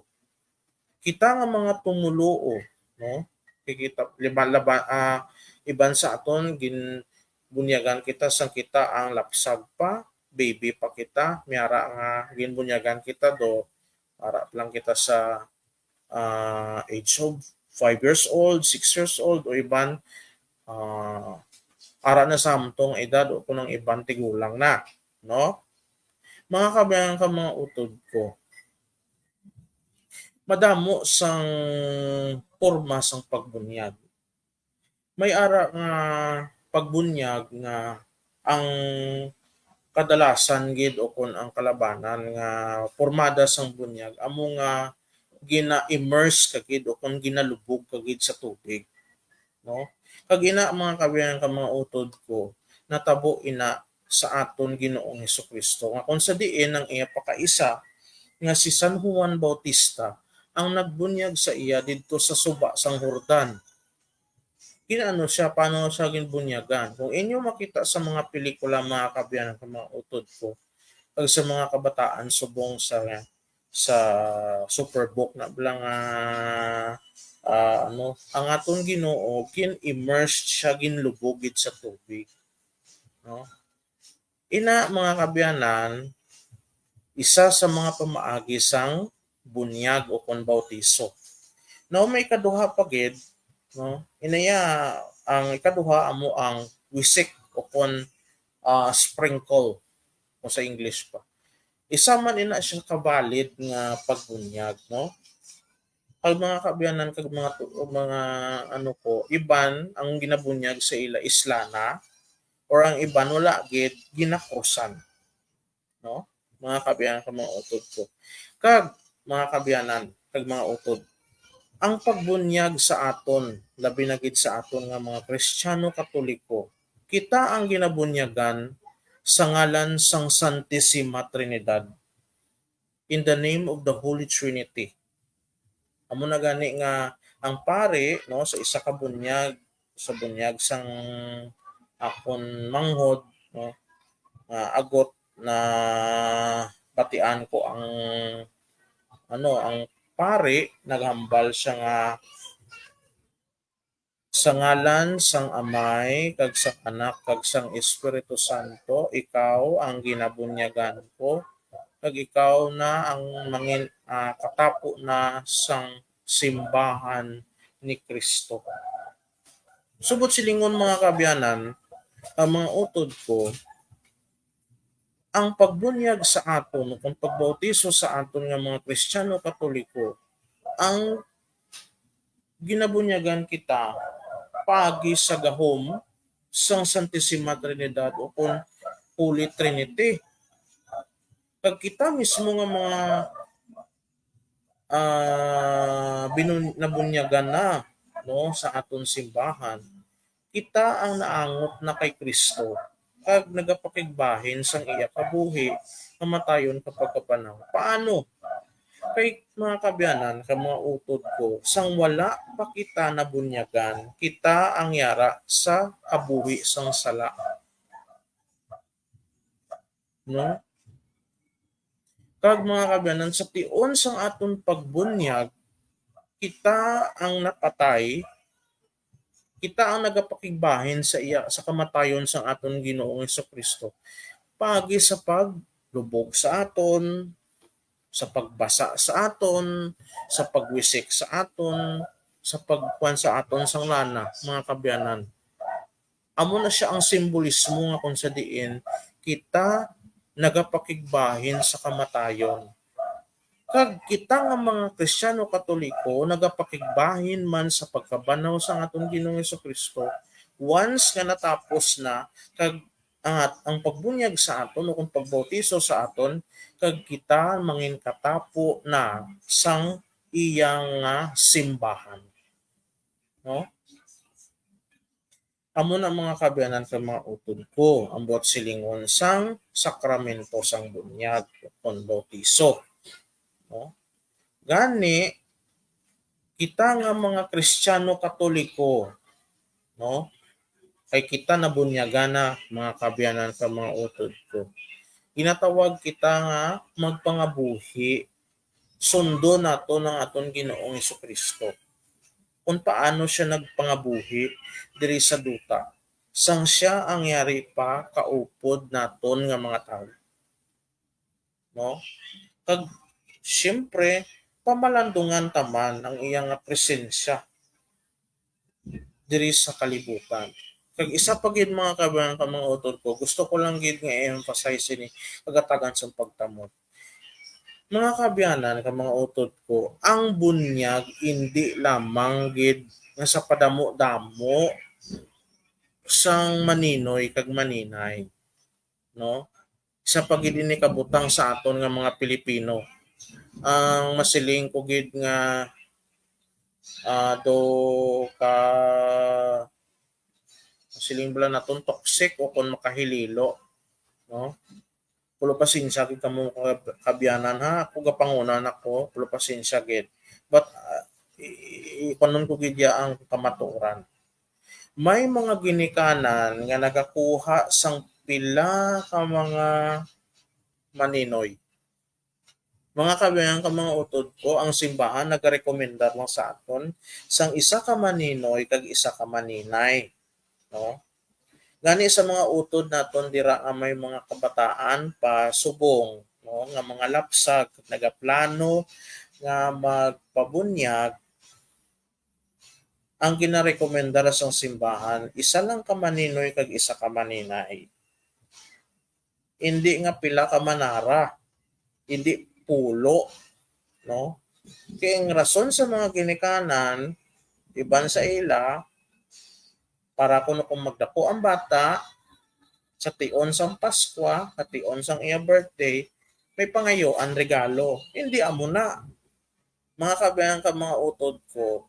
kita nga mga tumoluo, no? Kay kita, laba-, laba-, ah, iban sa aton, gin-, bunyagan kita sang kita ang lapsag pa, baby pa kita, may ara nga ginbunyagan kita do, ara pa lang kita sa, ah, age of five years old, six years old, o iban, ah, ara na sa hamtong edad, o kung ang iban tigulang na, no? Mga kaabyanan kag mga utod ko, madamo sang porma sang pagbunyag. May ara nga pagbunyag nga ang kadalasan gid o kon ang kalabanan nga pormada sang bunyag amo nga gina-immerse ka gid o kon ginalubog ka gid sa tubig, no? Kag ina, mga kaabyanan kag mga utod ko, natabo ina sa aton Ginoong Jesu-Cristo, nga kon sa diin ang iya pakaisa nga si San Juan Bautista ang nagbunyag sa iya didto sa suba sang Jordan. Gin-ano siya, paano siya ginbunyagan? Kung inyo makita sa mga pelikula, mga kaabyanan kag mga utod ko, kag sa mga kabataan subong sa, sa Superbook na bala nga, ah, ano, ang aton Ginoo, gin-immersed siya, ginlubog gid sa tubig, no? Ina, mga kaabyanan, isa sa mga pamaagi sang bunyag o kon bautiso. Now, may ikaduha pa gid, no? Inaya, ang ikaduha amo ang wisik o kon, ah, sprinkle, kung sa English pa. Isa man ina siya ka valid nga pagbunyag, no? Ang mga kaabyanan kag mga tu-, mga ano ko, iban ang ginabunyag sa ila is lana, or ang iban wala gid, ginakrosan, no? Mga kaabyanan kag mga utod ko. Kag, mga kaabyanan kag mga utod, ang pagbunyag sa aton, labi na gid sa aton nga mga Kristiyano Katoliko, kita ang ginabunyagan sa ngalan sang Santissima Trinidad, in the name of the Holy Trinity. Amo na gani nga ang pari, no, sa isa ka bunyag, sa bunyag sang akon manghod, no, nga agot, nabatian ko ang, ano, ang pari, naghambal siya nga sa ngalan sang Amay, kag sang Anak, kag sang Espiritu Santo, ikaw ang ginabunyagan ko, kag ikaw na ang mangin-, ah, katapo na sang simbahan ni Cristo. Subot silingon, mga kaabyanan, ang mga utod ko, ang pagbunyag sa aton, o kung pagbautiso sa aton nga mga Kristiyano Katoliko, ang ginabunyagan kita paagi sa gahom sang Santissima Trinidad o kon Holy Trinity. Kag kita mismo nga mga, ah, binun-, nabunyagan na, no, sa aton simbahan, kita ang naangot na kay Cristo kag nagapakigbahin sang iya kabuhi, kamatayon, kag pagkabanhaw. Paano? Kay, mga kaabyanan kag mga utod ko, sang wala pa kita nabunyagan, kita ang yara sa kabuhi sang sala. No? Kag, mga kaabyanan, sa tion sang aton pagbunyag, kita ang napatay, kita ang nagapakigbahin sa iya, sa kamatayon sang aton Ginoong Jesu-Cristo, paagi sa paglubog sa aton, sa pagbasa sa aton, sa pagwisik sa aton, sa pagkuan sa aton sang lana, mga kaabyanan. Amo na sia ang simbolismo nga kung sa diin kita nagapakigbahin sa kamatayon. Kag kita nga mga Kristiyano Katoliko nagapakigbahin man sa pagkabanaw sang aton Ginoong Jesu-Cristo, once nga natapos na, kag ang, ang pagbunyag sa aton o kung pagbautiso sa aton, kag kita mangin katapo na sang iya nga simbahan. No? Amo na, mga kaabyanan kag mga utod ko, ang buot silingon sang sakramento sang bunyag kon bautiso. No? Gani, kita nga mga Kristiyano Katoliko, no? Kay kita nabunyagan na, mga kaabyanan kag mga utod ko. Ginatawag kita nga magpangabuhi, sundon naton ang aton Ginoong Jesu-Cristo. Kung paano siya nagpangabuhi diri sa duta, sang siya ang yari pa kaupod naton nga mga tawo. No? Kag, siyempre, pamalandungan ta man ang iya nga presensya diri sa kalibutan. Kag isa pa gid, mga kaabyanan kag mga utod ko, gusto ko lang gid nga i-emphasize ini, kagatagan sang pagtamod. Mga kaabyanan kag mga utod ko, ang bunyag indi lamang gid nga sa padamo-damo sang maninoy kag maninay, no? Isa pa gid ini kabutang sa aton nga mga Pilipino. Ang masiling ko gid nga, ah, do ka, masiling bala naton toxic o kon makahililo, no? Pulo pasensya gid kamo, kab-, kaabyanan, ha. Ako gapanguna na ko, pulo pasensya gid. But, ah, i-, i-, ikuanon ko gid ya ang kamatuoran. May mga ginikanan nga nagakuha sang pila ka mga maninoy. Mga kaabyanan kag mga utod ko, ang simbahan nagarekomendar lang sa aton sang isa ka maninoy kag isa ka maninay, no? Gani, sa mga utod naton dira nga may mga kabataan pa subong, no, nga mga lapsag, nagaplano nga magpabunyag, ang ginarekomendar sang simbahan, isa lang ka maninoy kag isa ka maninay. Indi nga pila ka manara, indi pulo, no? Kay ang rason sa mga ginikanan, iban sa ila, para kuno kung magdako ang bata, sa tion sang Paskwa, sa tion sang iya birthday, may pangayuan regalo. Hindi amo na. Mga kaabyanan kag mga utod ko,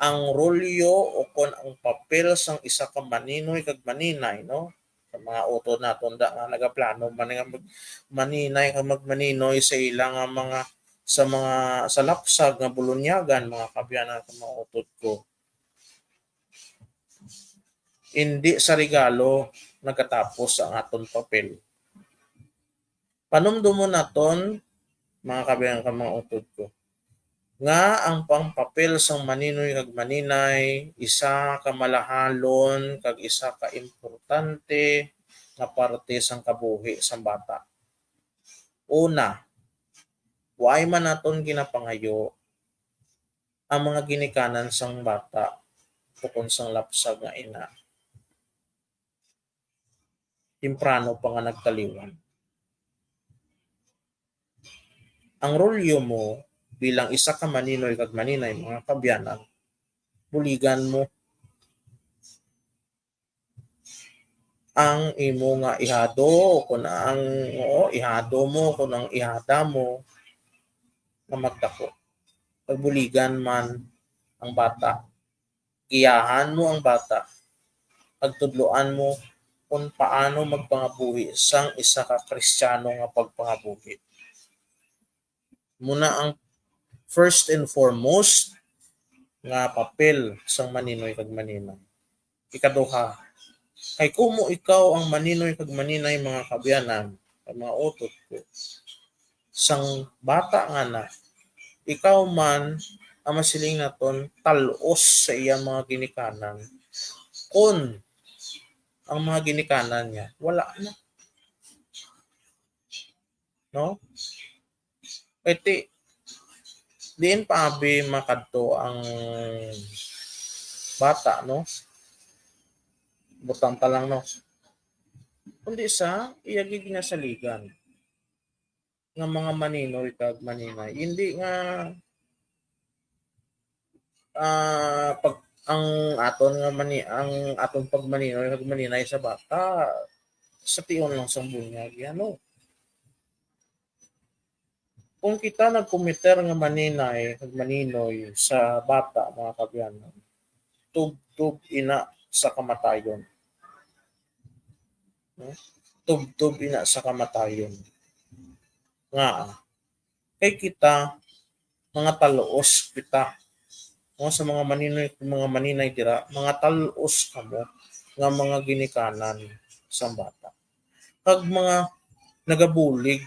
ang rolyo o kon ang papel sang isa ka maninoy kag maninay, no? Sa mga utod naton da nga nagaplano man nga mag-, maninay kag magmaninoy sa ila nga mga, sa mga, sa lapsag nga bulunyagan, mga kaabyanan kag mga utod ko. Hindi sa regalo nagatapos ang aton papel. Panumdomon naton, mga kaabyanan kag mga utod ko, nga ang pangpapel sang maninoy kag maninay isa ka malahalon kag isa ka importante nga parte sang kabuhi sang bata. Una, waay man naton ginapangayo ang mga ginikanan sang bata ukon sang lapsag nga ina. Temprano pa nga nagtaliwan. Ang rolyo mo bilang isa ka maninoy kag maninay, mga kaabyanan, buligan mo ang imo nga ihado, kun ang, oo, ihado mo, kun ang ihada mo nga magdako. Pagbuligan man ang bata, giyahan mo ang bata, pagtudloan mo kung paano magpangabuhi sang isa ka Kristiyano nga pagpangabuhi. Muna ang first and foremost nga papel sang maninoy kag maninay. Ikaduha, kay kumo ikaw ang maninoy kag maninay, mga kaabyanan, kag mga utod ko, sang bata nga na, ikaw man ang masiling naton tal-os sa iya mga ginikanan, kun ang mga ginikanan niya wala na. No? Iti, diin pa abi makadto ang bata, no? Butang ta lang, no? Kundi sa iya gid ginasaligan. nga mga maninoy kag maninay. Hindi nga, ah, pag, ang aton nga mani-, ang aton pagmaninoy kag maninay sa bata, sa tion lang sang bunyag, yan, no? Kung kita nagkometer nga maninay kag maninoy sa bata, mga kaabyanan, tubtob ina sa kamatayon. No? Tubtob ina sa kamatayon. Nga, kay kita, mga taluos kita. No, sa mga maninoy, mga maninay dira, mga taluos kamo nga mga ginikanan sang bata. Kag mga nagabulig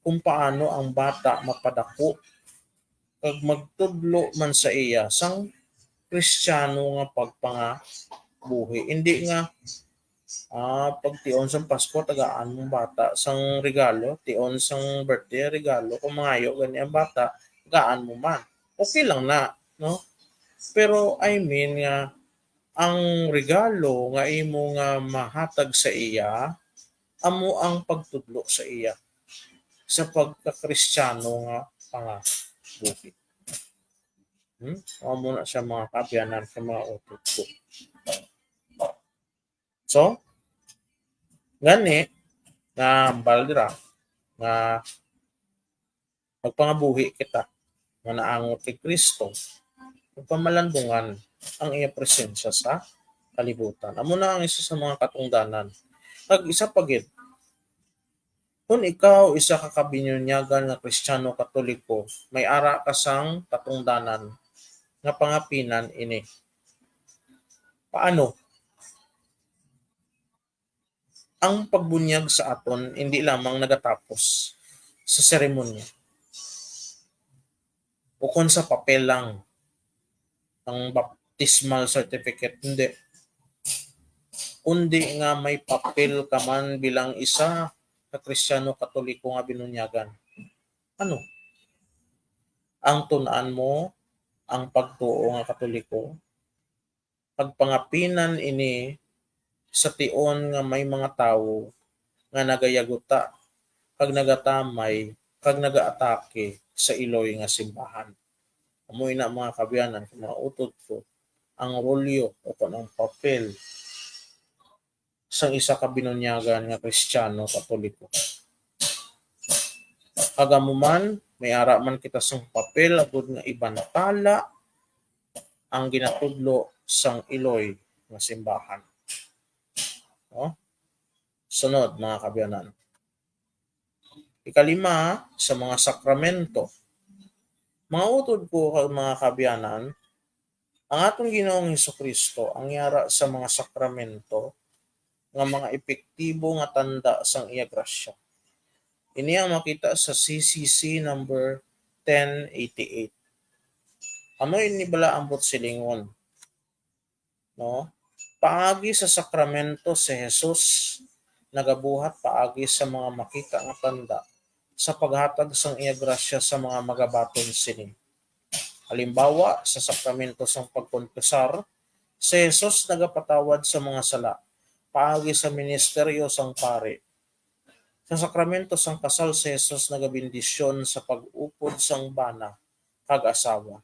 kung paano ang bata mapadako kag magtudlo man sa iya sang Kristiyano nga pagpangabuhi. Hindi nga, ah, pag tion sang Pasko, tagaan mo bata sang regalo, tion sang birthday, regalo, kung mangayo gani ang bata, tagaan mo man. Okay lang na, no? Pero, I mean nga, ang regalo nga imo nga mahatag sa iya, amo ang pagtudlo sa iya sa pagka-Kristiyano nga pangabuhi. Hmm? Amo na siya, mga kaabyanan, sa mga utod ko. So, gani, nga hambal dira, nga magpangabuhi kita nga naangot kay Kristo, ug pamalandungan ang iya presensya sa kalibutan. Amo na ang isa sa mga katungdanan. Kag isa pa gid, kung ikaw isa ka kabinunyagan nga Kristiyano Katoliko, may ara ka sang katungdanan nga pangapinan ini. Paano? Ang pagbunyag sa aton hindi lamang nagatapos sa seremonya ukon sa papel lang, ang baptismal certificate, hindi. Kundi nga may papel ka man bilang isa ka Kristiyano Katoliko nga binunyagan. Ano? Ang tun-an mo ang pagtuo nga Katoliko, pagpangapinan ini sa tion nga may mga tawo nga nagayaguta kag nagatamay kag nagaatake sa iloy nga simbahan. Amo ina, mga kaabyanan, mga utod ko, ang rolyo o kon ang papel sang isa ka binunyagan nga Kristiyano Katoliko. Kag amo man, may ara man kita sang papel agud nga ibantala ang ginatudlo sang iloy nga simbahan. No? Sunod, mga kaabyanan. Ikalima, sa mga sakramento. Mga utod ko kag mga kaabyanan, ang aton Ginoong Jesu-Cristo ang yara sa mga sakramento nga mga epektibo nga tanda sang iya grasya. Ini ang makita sa C C C number ten eighty-eight. Ano ini bala ang buot silingon? No? Paagi sa sakramento, si Jesus nagabuhat paagi sa mga makita nga tanda sa paghatag sang iya grasya sa mga magabaton sini. Halimbawa, sa sakramento sang pagkonfesar, si Jesus nagapatawad sa mga sala paagi sa ministeryo sang pari. Sa sakramento sang kasal, si Jesus nagabendisyon sa pag-upod sang bana kag asawa.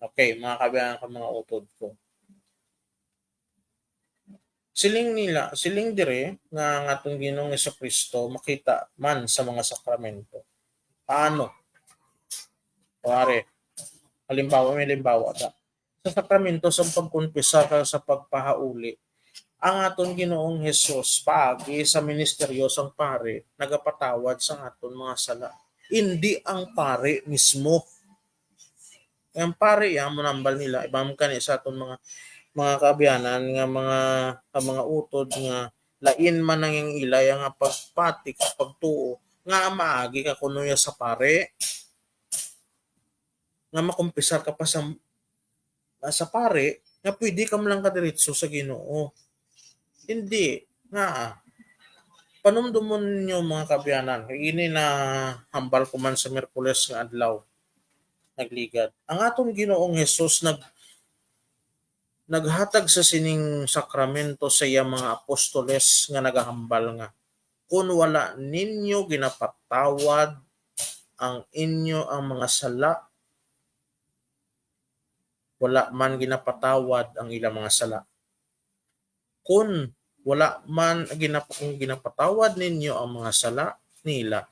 Okay, mga kaabyanan kag mga utod ko. Siling nila, siling dire nga ang aton Ginoong Jesu-Cristo makita man sa mga sakramento. Paano? Kuwari, halimbawa, may halimbawa ta. Sa sakramento sa pagkonfesar kag sa pagpahauli, ang aton Ginoong Jesus, paagi sa ministeryo sang pari, nagapatawad sa aton mga sala. Indi ang pari mismo. Ang pari, ya, amo nambal nila, iban man kani sa aton mga, mga kaabyanan nga mga, nga mga utod nga lain man ang iyang ila, ya nga pagpati, pagtuo, nga maagi ka kuno ya sa pari, nga makumpisar ka pa sa, sa pari, nga pwede ka man lang kadiretso sa Ginoo. Hindi, nga, panumdumon ninyo, mga kaabyanan, kay ini na hambal ko man sa Miyerkules nga adlaw, nagligad. Ang aton Ginoong Jesus nag-, naghatag sa sining sakramento sa iya mga apostoles nga nagahambal nga, "Kun wala ninyo ginapatawad ang inyo ang mga sala, wala man ginapatawad ang ilang mga sala. Kun wala man ginap-, kung ginapatawad ninyo ang mga sala nila,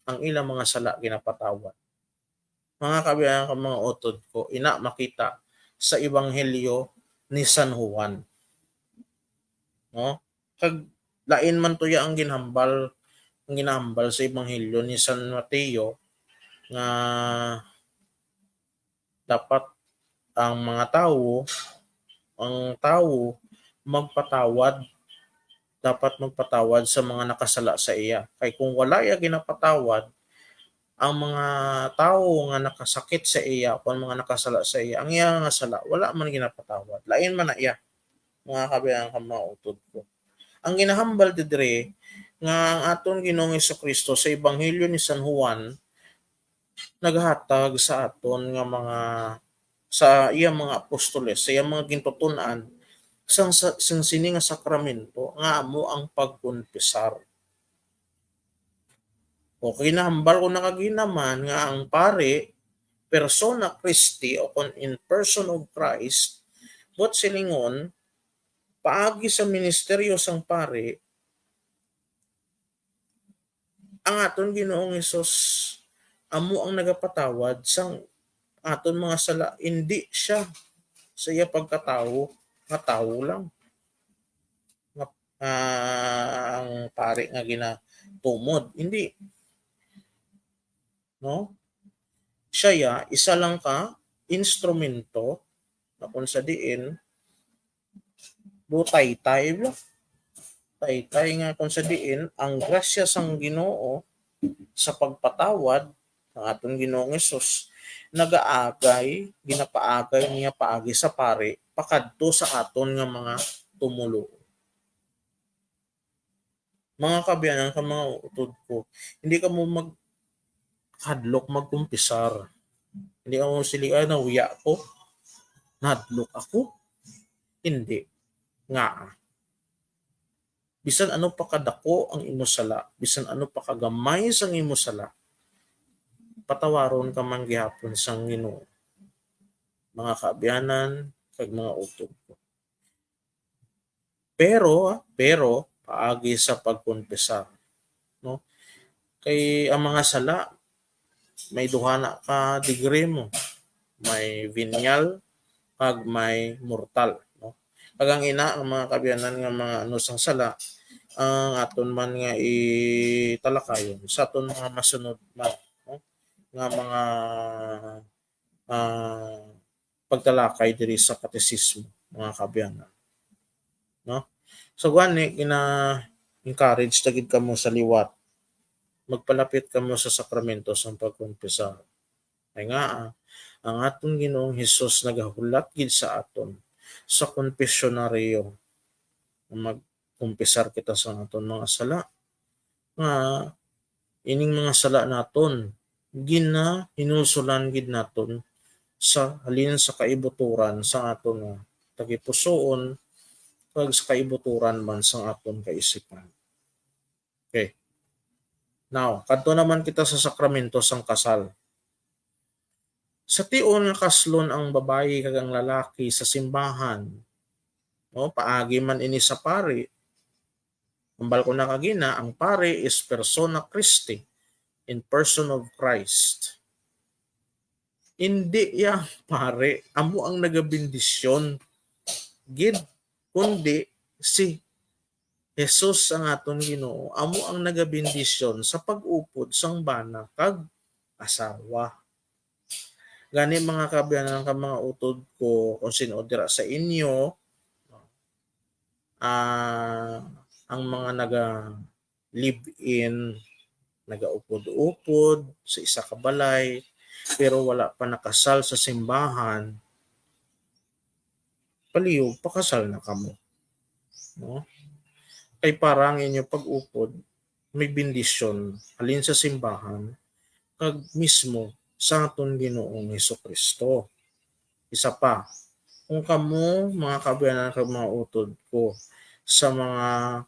ang ilang mga sala ginapatawad. Mga kabiyanan, mga utod ko, ina makita sa ebanghelyo ni San Juan. No? Kag lain man tuya ang ginhambal, ang ginahambal sa ebanghelyo ni San Mateo nga dapat ang mga tawo, ang tawo magpatawad, dapat magpatawad sa mga nakasala sa iya. Kay kung wala iya ginapatawad ang mga tawo nga nakasakit sa iya, kung mga nakasala sa iya, ang iya nga sala wala man ginapatawad. Lain man na iya, mga kabiyanan, mga utod ko. Ang ginahambal didre nga ang aton Ginoong Jesu-Cristo sa Ebanghelyo ni San Juan naghatag sa aton nga mga, sa iya mga apostoles, sa iya mga gintuton-an, sang, sa, sang sini nga sakramento nga amo ang pagkonfesar. O kinahambal ko na kagina man nga ang pari, persona Christi, o kon in person of Christ, buot silingon, paagi sa ministeryo sang pari, ang aton Ginoong Hesus amo ang nagapatawad sang aton mga sala, indi siya sa iya pagkatawo nga tawo lang, nga, ah, ang pari nga ginatumod. Hindi. No? Siya ya, isa lang ka instrumento na kung sa diin, do taytay, bro. Taytay nga kung sa diin, ang grasya sang Ginoo sa pagpatawad ang aton Ginoong Hesus, nagaagay, ginapaagay niya paagi sa pari, pakadto sa aton nga mga tumuluo. Mga kaabyanan, ka mga utod ko, hindi kamo maghadlok magkumpisar. Hindi kamo sili, "Ah, nahuya ko. Nahadlok ako." Hindi. Nga, bisan ano pa kadako ang imo sala, bisan ano pa kagamay sang imo sala, patawaron ka man gihapon sang Ginoo. Mga kaabyanan kag mga utod ko. Pero, pero, paagi sa pagkonfesar, no? Kay ang mga sala, may duha na ka degree mo. May venial, kag may mortal, no? Kag ang ina, ang mga kaabyanan nga mga ano sang sala, ang aton man nga italakayon sa aton mga masunod man, no? Nga mga, ah, pagtalakay diri sa Katesismo, mga kaabyanan. No? So, gani, gina-encourage ta gid kamo sa liwat. Magpalapit kamo sa sakramento sang pagkonfesar. Kay nga, ah, ang aton Ginoong Hesus nagahulat gid sa aton sa konfesyonaryo. Magkumpisar kita sa aton mga sala. Nga ining mga sala naton, ginahinulsolan gid naton sa halin sa kaibuturan sa aton nga tagipusoon, kag sa kaibuturan man sang aton kaisipan. Okay. Now, kadto naman kita sa sakramento sang kasal. Sa tion nga kaslon ang babayi kag ang lalaki sa simbahan, no, paagi man ini sa pari, hambal ko na kagina, ang pari is persona Christi, in person of Christ. Hindi ya pari amo ang nagabendisyon gid, kundi si Jesus ang aton Ginoo amo ang nagabendisyon sa pag-upod sang bana kag asawa. Gani, mga kaabyanan kag mga utod ko, kung sin-o dira sa inyo, ah, ang mga naga-live-in, nagaupod-upod sa isa ka balay, pero wala pa nakasal sa simbahan, palihog, pakasal na kamo. No? Kay para ang inyo pag-upod may bendisyon halin sa simbahan kag mismo sa aton Ginoong Jesu-Cristo. Isa pa, kung kamo, mga kaabyanan kag mga utod ko, sa mga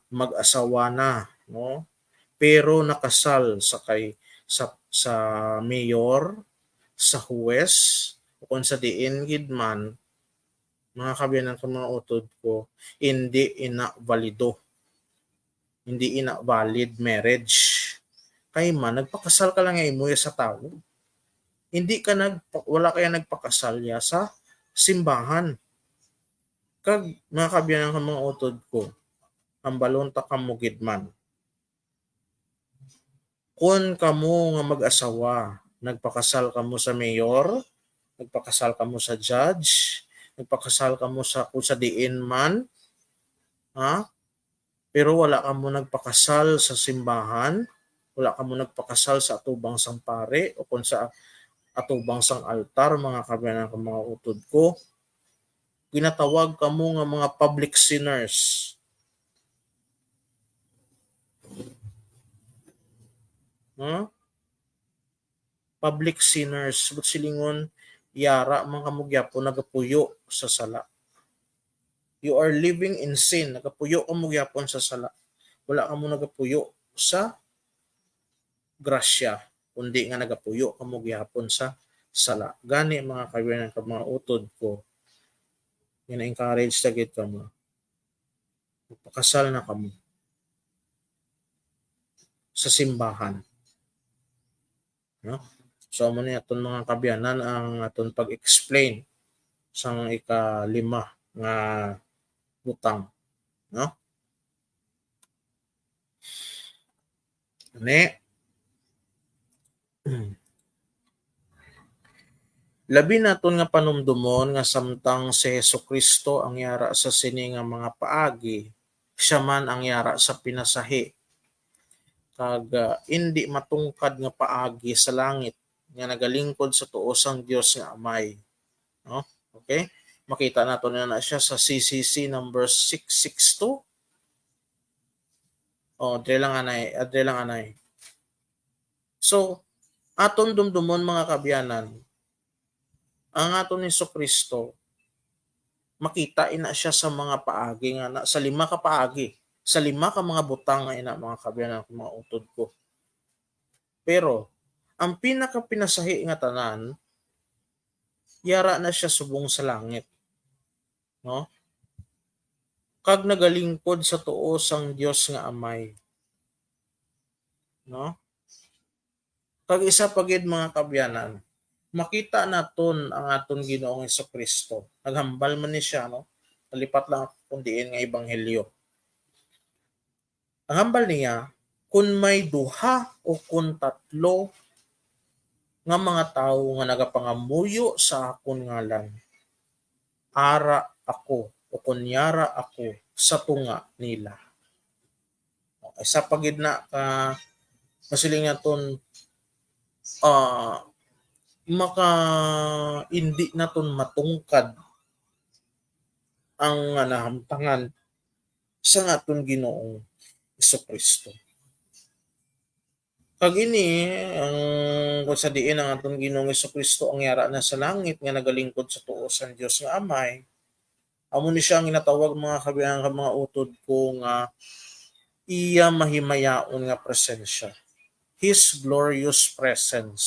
mag-asawa na, no? Pero nakasal sa kay, sa sa mayor, sa huwes, o kung sa diin gid man, mga kaabyanan kag mga utod ko, indi ina valido. Indi ina valid marriage. Kay man, nagpakasal ka lang nga imo ya sa tawo. Hindi ka nag, wala kaya nagpakasal ya sa simbahan. Kag, mga kaabyanan kag mga utod ko, hambalon ta kamo gid man. Kun kamo nga mag-asawa, nagpakasal kamo sa mayor, nagpakasal kamo sa judge, nagpakasal kamo sa kung sa diin man, ha? Pero wala kamo nagpakasal sa simbahan, wala kamo nagpakasal sa atubang sang pare o kung sa atubang sang altar, mga kaabyanan kag mga utod ko, ginatawag kamo nga mga public sinners. Ha? Public sinners, but silingon, yara man kamo gyapon nagapuyo sa sala. You are living in sin, nagapuyo kamo gyapon sa sala. Wala kamo nagapuyo sa grasya, kundi nga nagapuyo kamo gyapon sa sala. Gani, mga kaabyanan kag mga utod ko, gina-encourage ta gid kamo. Magpakasal na kamo sa simbahan. No? So, amo ni aton, mga kaabyanan, ang aton pag-explain sang ikalima nga butang, no? Ni, labi naton nga panumdomon nga samtang si Jesu-Cristo ang yara sa sini nga mga paagi, siya man ang yara sa pinasahi, kag, ah, indi matungkad nga paagi sa langit nga nagalingkod sa tuo sang Dios nga Amay. No? Okay? Makita nato na, na siya sa C C C number six six two. Oh, dre lang anay, ah, dre lang anay. So, aton dumdumon, mga kaabyanan, ang aton Jesu-Cristo, makita ina siya sa mga paagi nga na, sa lima ka paagi, sa lima ka mga butang nga ina, mga kaabyanan, mga utod ko. Pero ang pinakapinasahi nga tanan, yara na siya subong sa langit, no? Kag nagalingkod sa tuo sang Dios nga Amay, no? Kag isa pa gid, mga kaabyanan, makita naton ang aton Ginoong Jesu-Cristo. Naghambal man ni siya, no? Nalipat lang ako kung diin nga ebanghelyo. Ang hambal niya, "Kun may duha o kun tatlo nga mga tawo nga nagapangamuyo sa akon ngalan, ara ako o kun yara ako sa tunga nila." Isa pa gid na ka masiling naton, ah, maka, hindi naton matungkad ang, ah, nahamtangan sang aton Ginoong Jesu-Cristo. Kag ini ang, kung sa diin ang aton Ginoong Jesu-Cristo ang yara na sa langit nga nagalingkod sa tuo sang Dios nga Amay, amo ni siya ang ginatawag, mga kaabyanan kag mga utod ko, nga iya mahimayaon nga presensya, His glorious presence.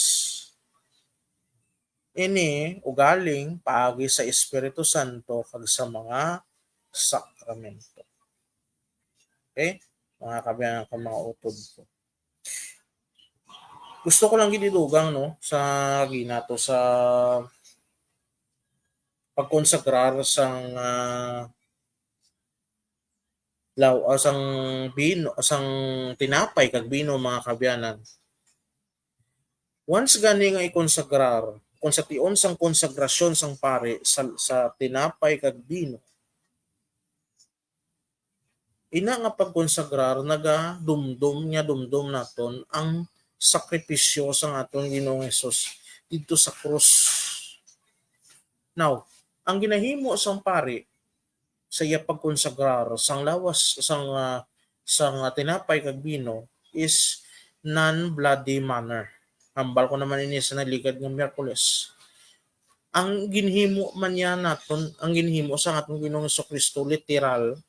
Ini ugaling paagi sa Espiritu Santo kag sa mga sakramento. Okay? Mga kaabyanan kag mga utod ko. Gusto ko lang gid idugang, no, sa ginato sa pagkonsagrar sang, ah, law-, ah, sang bino, sang tinapay kag bino, mga kaabyanan. Once gani nga ikonsagrar, kung sa tion sang konsagrasyon sang pari sa, sa tinapay kag bino, ina nga pagkonsagrar nagadumdom, nga dumdom naton ang sakripisyo sang aton Ginoong Hesus didto sa krus. Now, ang ginahimo sang pari sa iya pagkonsagrar sang lawas sang, ah, sang, ah, tinapay kag bino is non-bloody manner. Hambal ko naman ini sa naligad nga Miyerkules. Ang ginhimo man niya naton, ang ginhimo sa aton Ginoong Jesu-Cristo, literal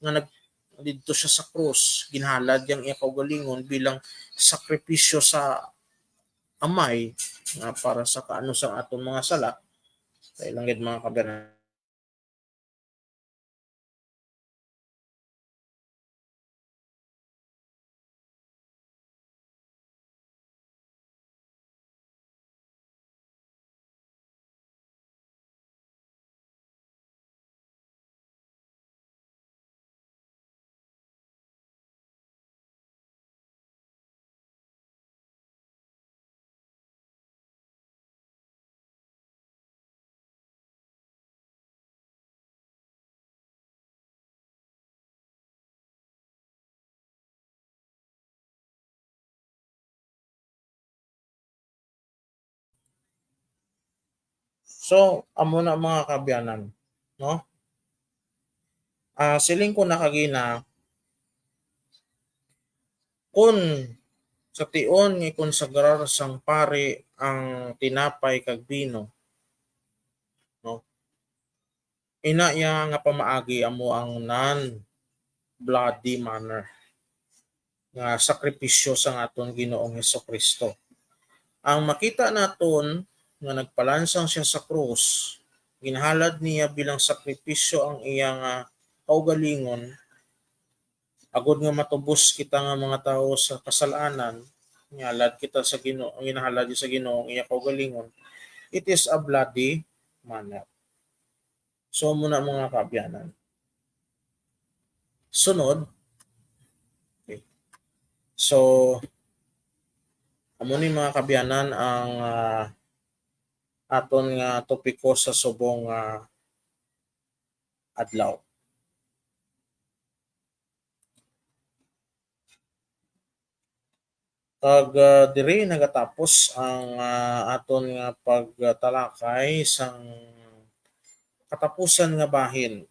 nga nag-, didto siya sa krus, ginhalad yang iya kaugalingon bilang sakripisyo sa amay nga para sa kaano sa aton mga sala, kay lang gid, mga kabyanan. So, amo na, mga kabyanan, no? Ah, siling ko na kagina, kun sa tion nga ikonsagrar sang pari ang tinapay kag bino, no? Ina iya nga pamaagi amo ang non-bloody manner nga sakripisyo sang aton Ginoong Jesu-Cristo. Ang makita naton nga nagpalansang siya sa krus, ginhalad niya bilang sakripisyo ang iya nga kaugalingon, agod nga matubos kita nga mga tawo sa kasalanan, ginhalad kita sa Ginoo, ginhalad sa Ginoo ang iya kaugalingon. It is a bloody manner. So, amo na, mga kaabyanan. Sunod. Okay. So, amo ni, mga kaabyanan, ang, ah, aton nga topiko sa subong nga adlaw. Kag, ah, diri nagatapos ang, ah, aton nga pagtalakay sang katapusan nga bahin,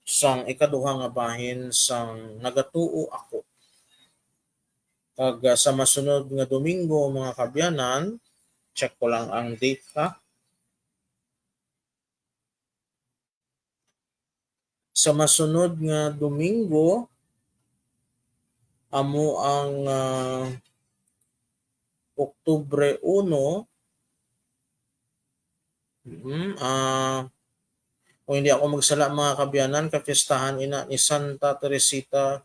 sang ikaduha nga bahin sang Nagatuo Ako. Kag, ah, sa masunod nga Domingo, mga kaabyanan, check ko lang ang date, ha. Sa masunod nga Domingo, amo ang, ah, Oktubre uno. Mm, ah, kung hindi ako magsala, mga kaabyanan, kapistahan ina ni Santa Teresita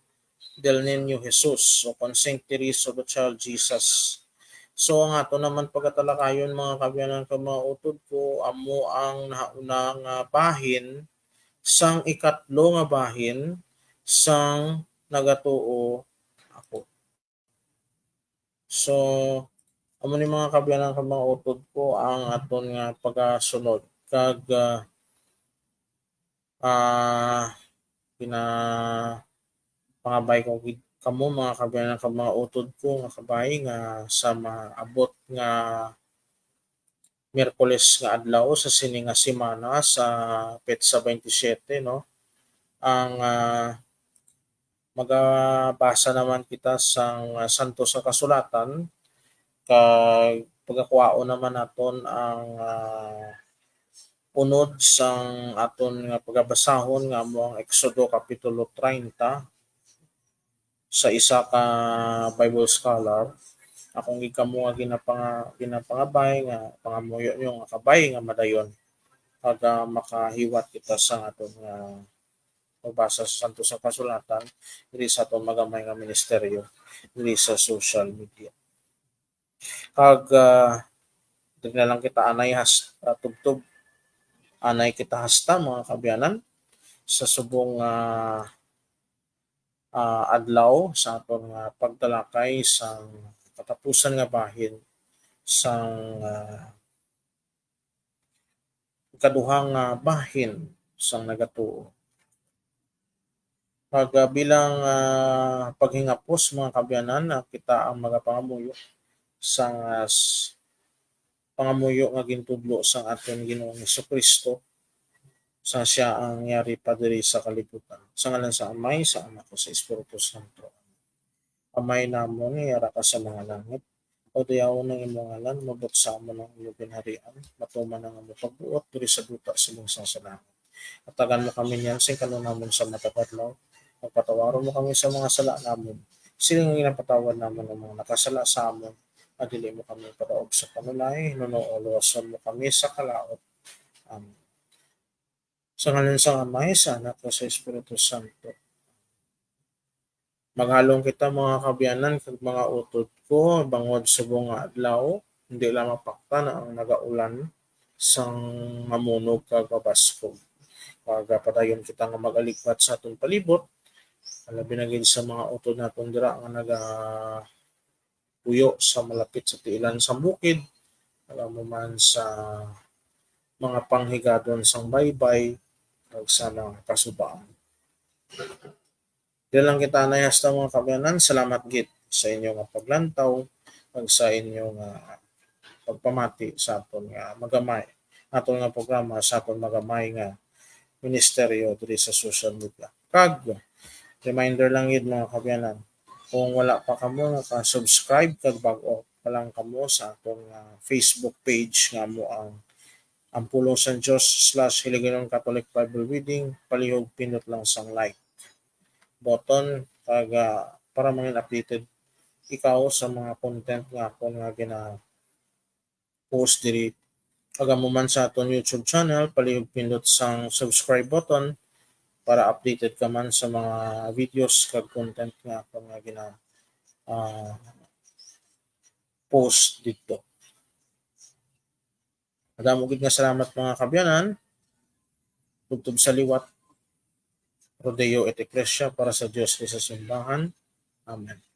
del Niño Jesus, o kon Saint Teresa of the Child Jesus. So, ang ato naman pagatalakayon, mga kaabyanan kag mga utod ko, amo ang nahauna nga bahin sang ikatlo nga bahin sang Nagatuo Ako. So, amo ni, mga kaabyanan kag mga utod ko, ang aton nga pagasunod. Kag, ah, ah, ginapangabay ko gid kamo, mga kaabyanan kag mga utod ko, nga kabay nga sa maabot nga Miyerkules nga adlaw sa sini nga semana, sa petsa twenty-seven, no, ang, ah, magabasa naman kita sang, ah, Santos nga Kasulatan, kag pagakwaon naman naton ang, ah, unod sang aton nga pagabasahon, nga amo ang Exodo Kapitulo treinta, sa isa ka Bible scholar. Akong gid kamo nga ginapanga-, ginapangabay nga pangamuyo nyo nga kabay nga madayon, kag, ah, makahiwat kita sa aton nga magbasa sa Santos nga Kasulatan diri sa aton magamay nga ministeryo diri sa social media. Kag, ah, diri na lang kita anay has-, ah, tubtob. Anay kita hasta, mga kaabyanan, sa subong, ah, ah, adlaw sa aton nga pagtalakay sang katapusan nga bahin sang, ah, ikaduha nga bahin sang Nagatuo. Kag, ah, bilang, ah, paghingapos, mga kaabyanan, ah, kita ang magapangamuyo sang, ah, s-, pangamuyo nga gintudlo sang aton Ginoong Jesu-Cristo, sang siya ang yari pa diri sa kalibutan. Sa ngalan sa Amay, sa Anak, kag sa Espiritu Santo. Amay namon, yara ka sa mga langit. Pagdayawon ang imong ngalan, umabot sa amon ang imong ginharian, matuman ang among pagbuot diri sa duta subong sang sa langit. Hatagan mo kami niyan sing kan-on namon sa matag adlaw. Pagpatawaron mo kami sa mga sala namon, siling nga ginapatawad namon ang mga nakasala sa amon. nga dili mo kami padaog sa panulay, hinunoon luwason mo kami sa kalaut. Amen. Sa ngalan sang Amay, sa Anak, ug sa Espiritu Santo. Maghalong kita, mga kaabyanan kag mga utod ko, bangod subong nga adlaw, hindi lang mapaktan ang nagaulan sang mamunog kag mabaskog. Kag padayon kita nga mag-aligbat sa aton palibot, labi na gid sa mga utod naton dira nga nagapuyo sa malapit sa tiilan sang bukid, kag amo man sa mga panghigadon sang baybay, kag sa mga kasubaan. Di lang kita anay hasta, mga kaabyanan. Salamat gid sa inyo nga paglantaw, kag sa inyo nga pagpamati sa aton nga magamay, aton nga programa sa aton magamay nga ministeryo diri sa social media. Kag reminder lang gid, mga kaabyanan, kung wala pa kamo naka-subscribe kag bag-o pa lang kamo sa aton nga Facebook page nga amo ang Ang Pulong sang Dios slash Hiligaynon Catholic Bible Reading, palihog pindot lang sang like button kag, ah, para mangin updated ikaw sa mga content nga akon nga gina-post diri. Kag amo man sa aton YouTube channel, palihog pindot sang subscribe button para updated ka man sa mga videos kag content nga akon nga gina, ah, post didto. Madamo gid nga salamat, mga kaabyanan. Tubtob sa liwat, Pro Deo et Ecclesia, para sa Dios kag sa simbahan. Amen.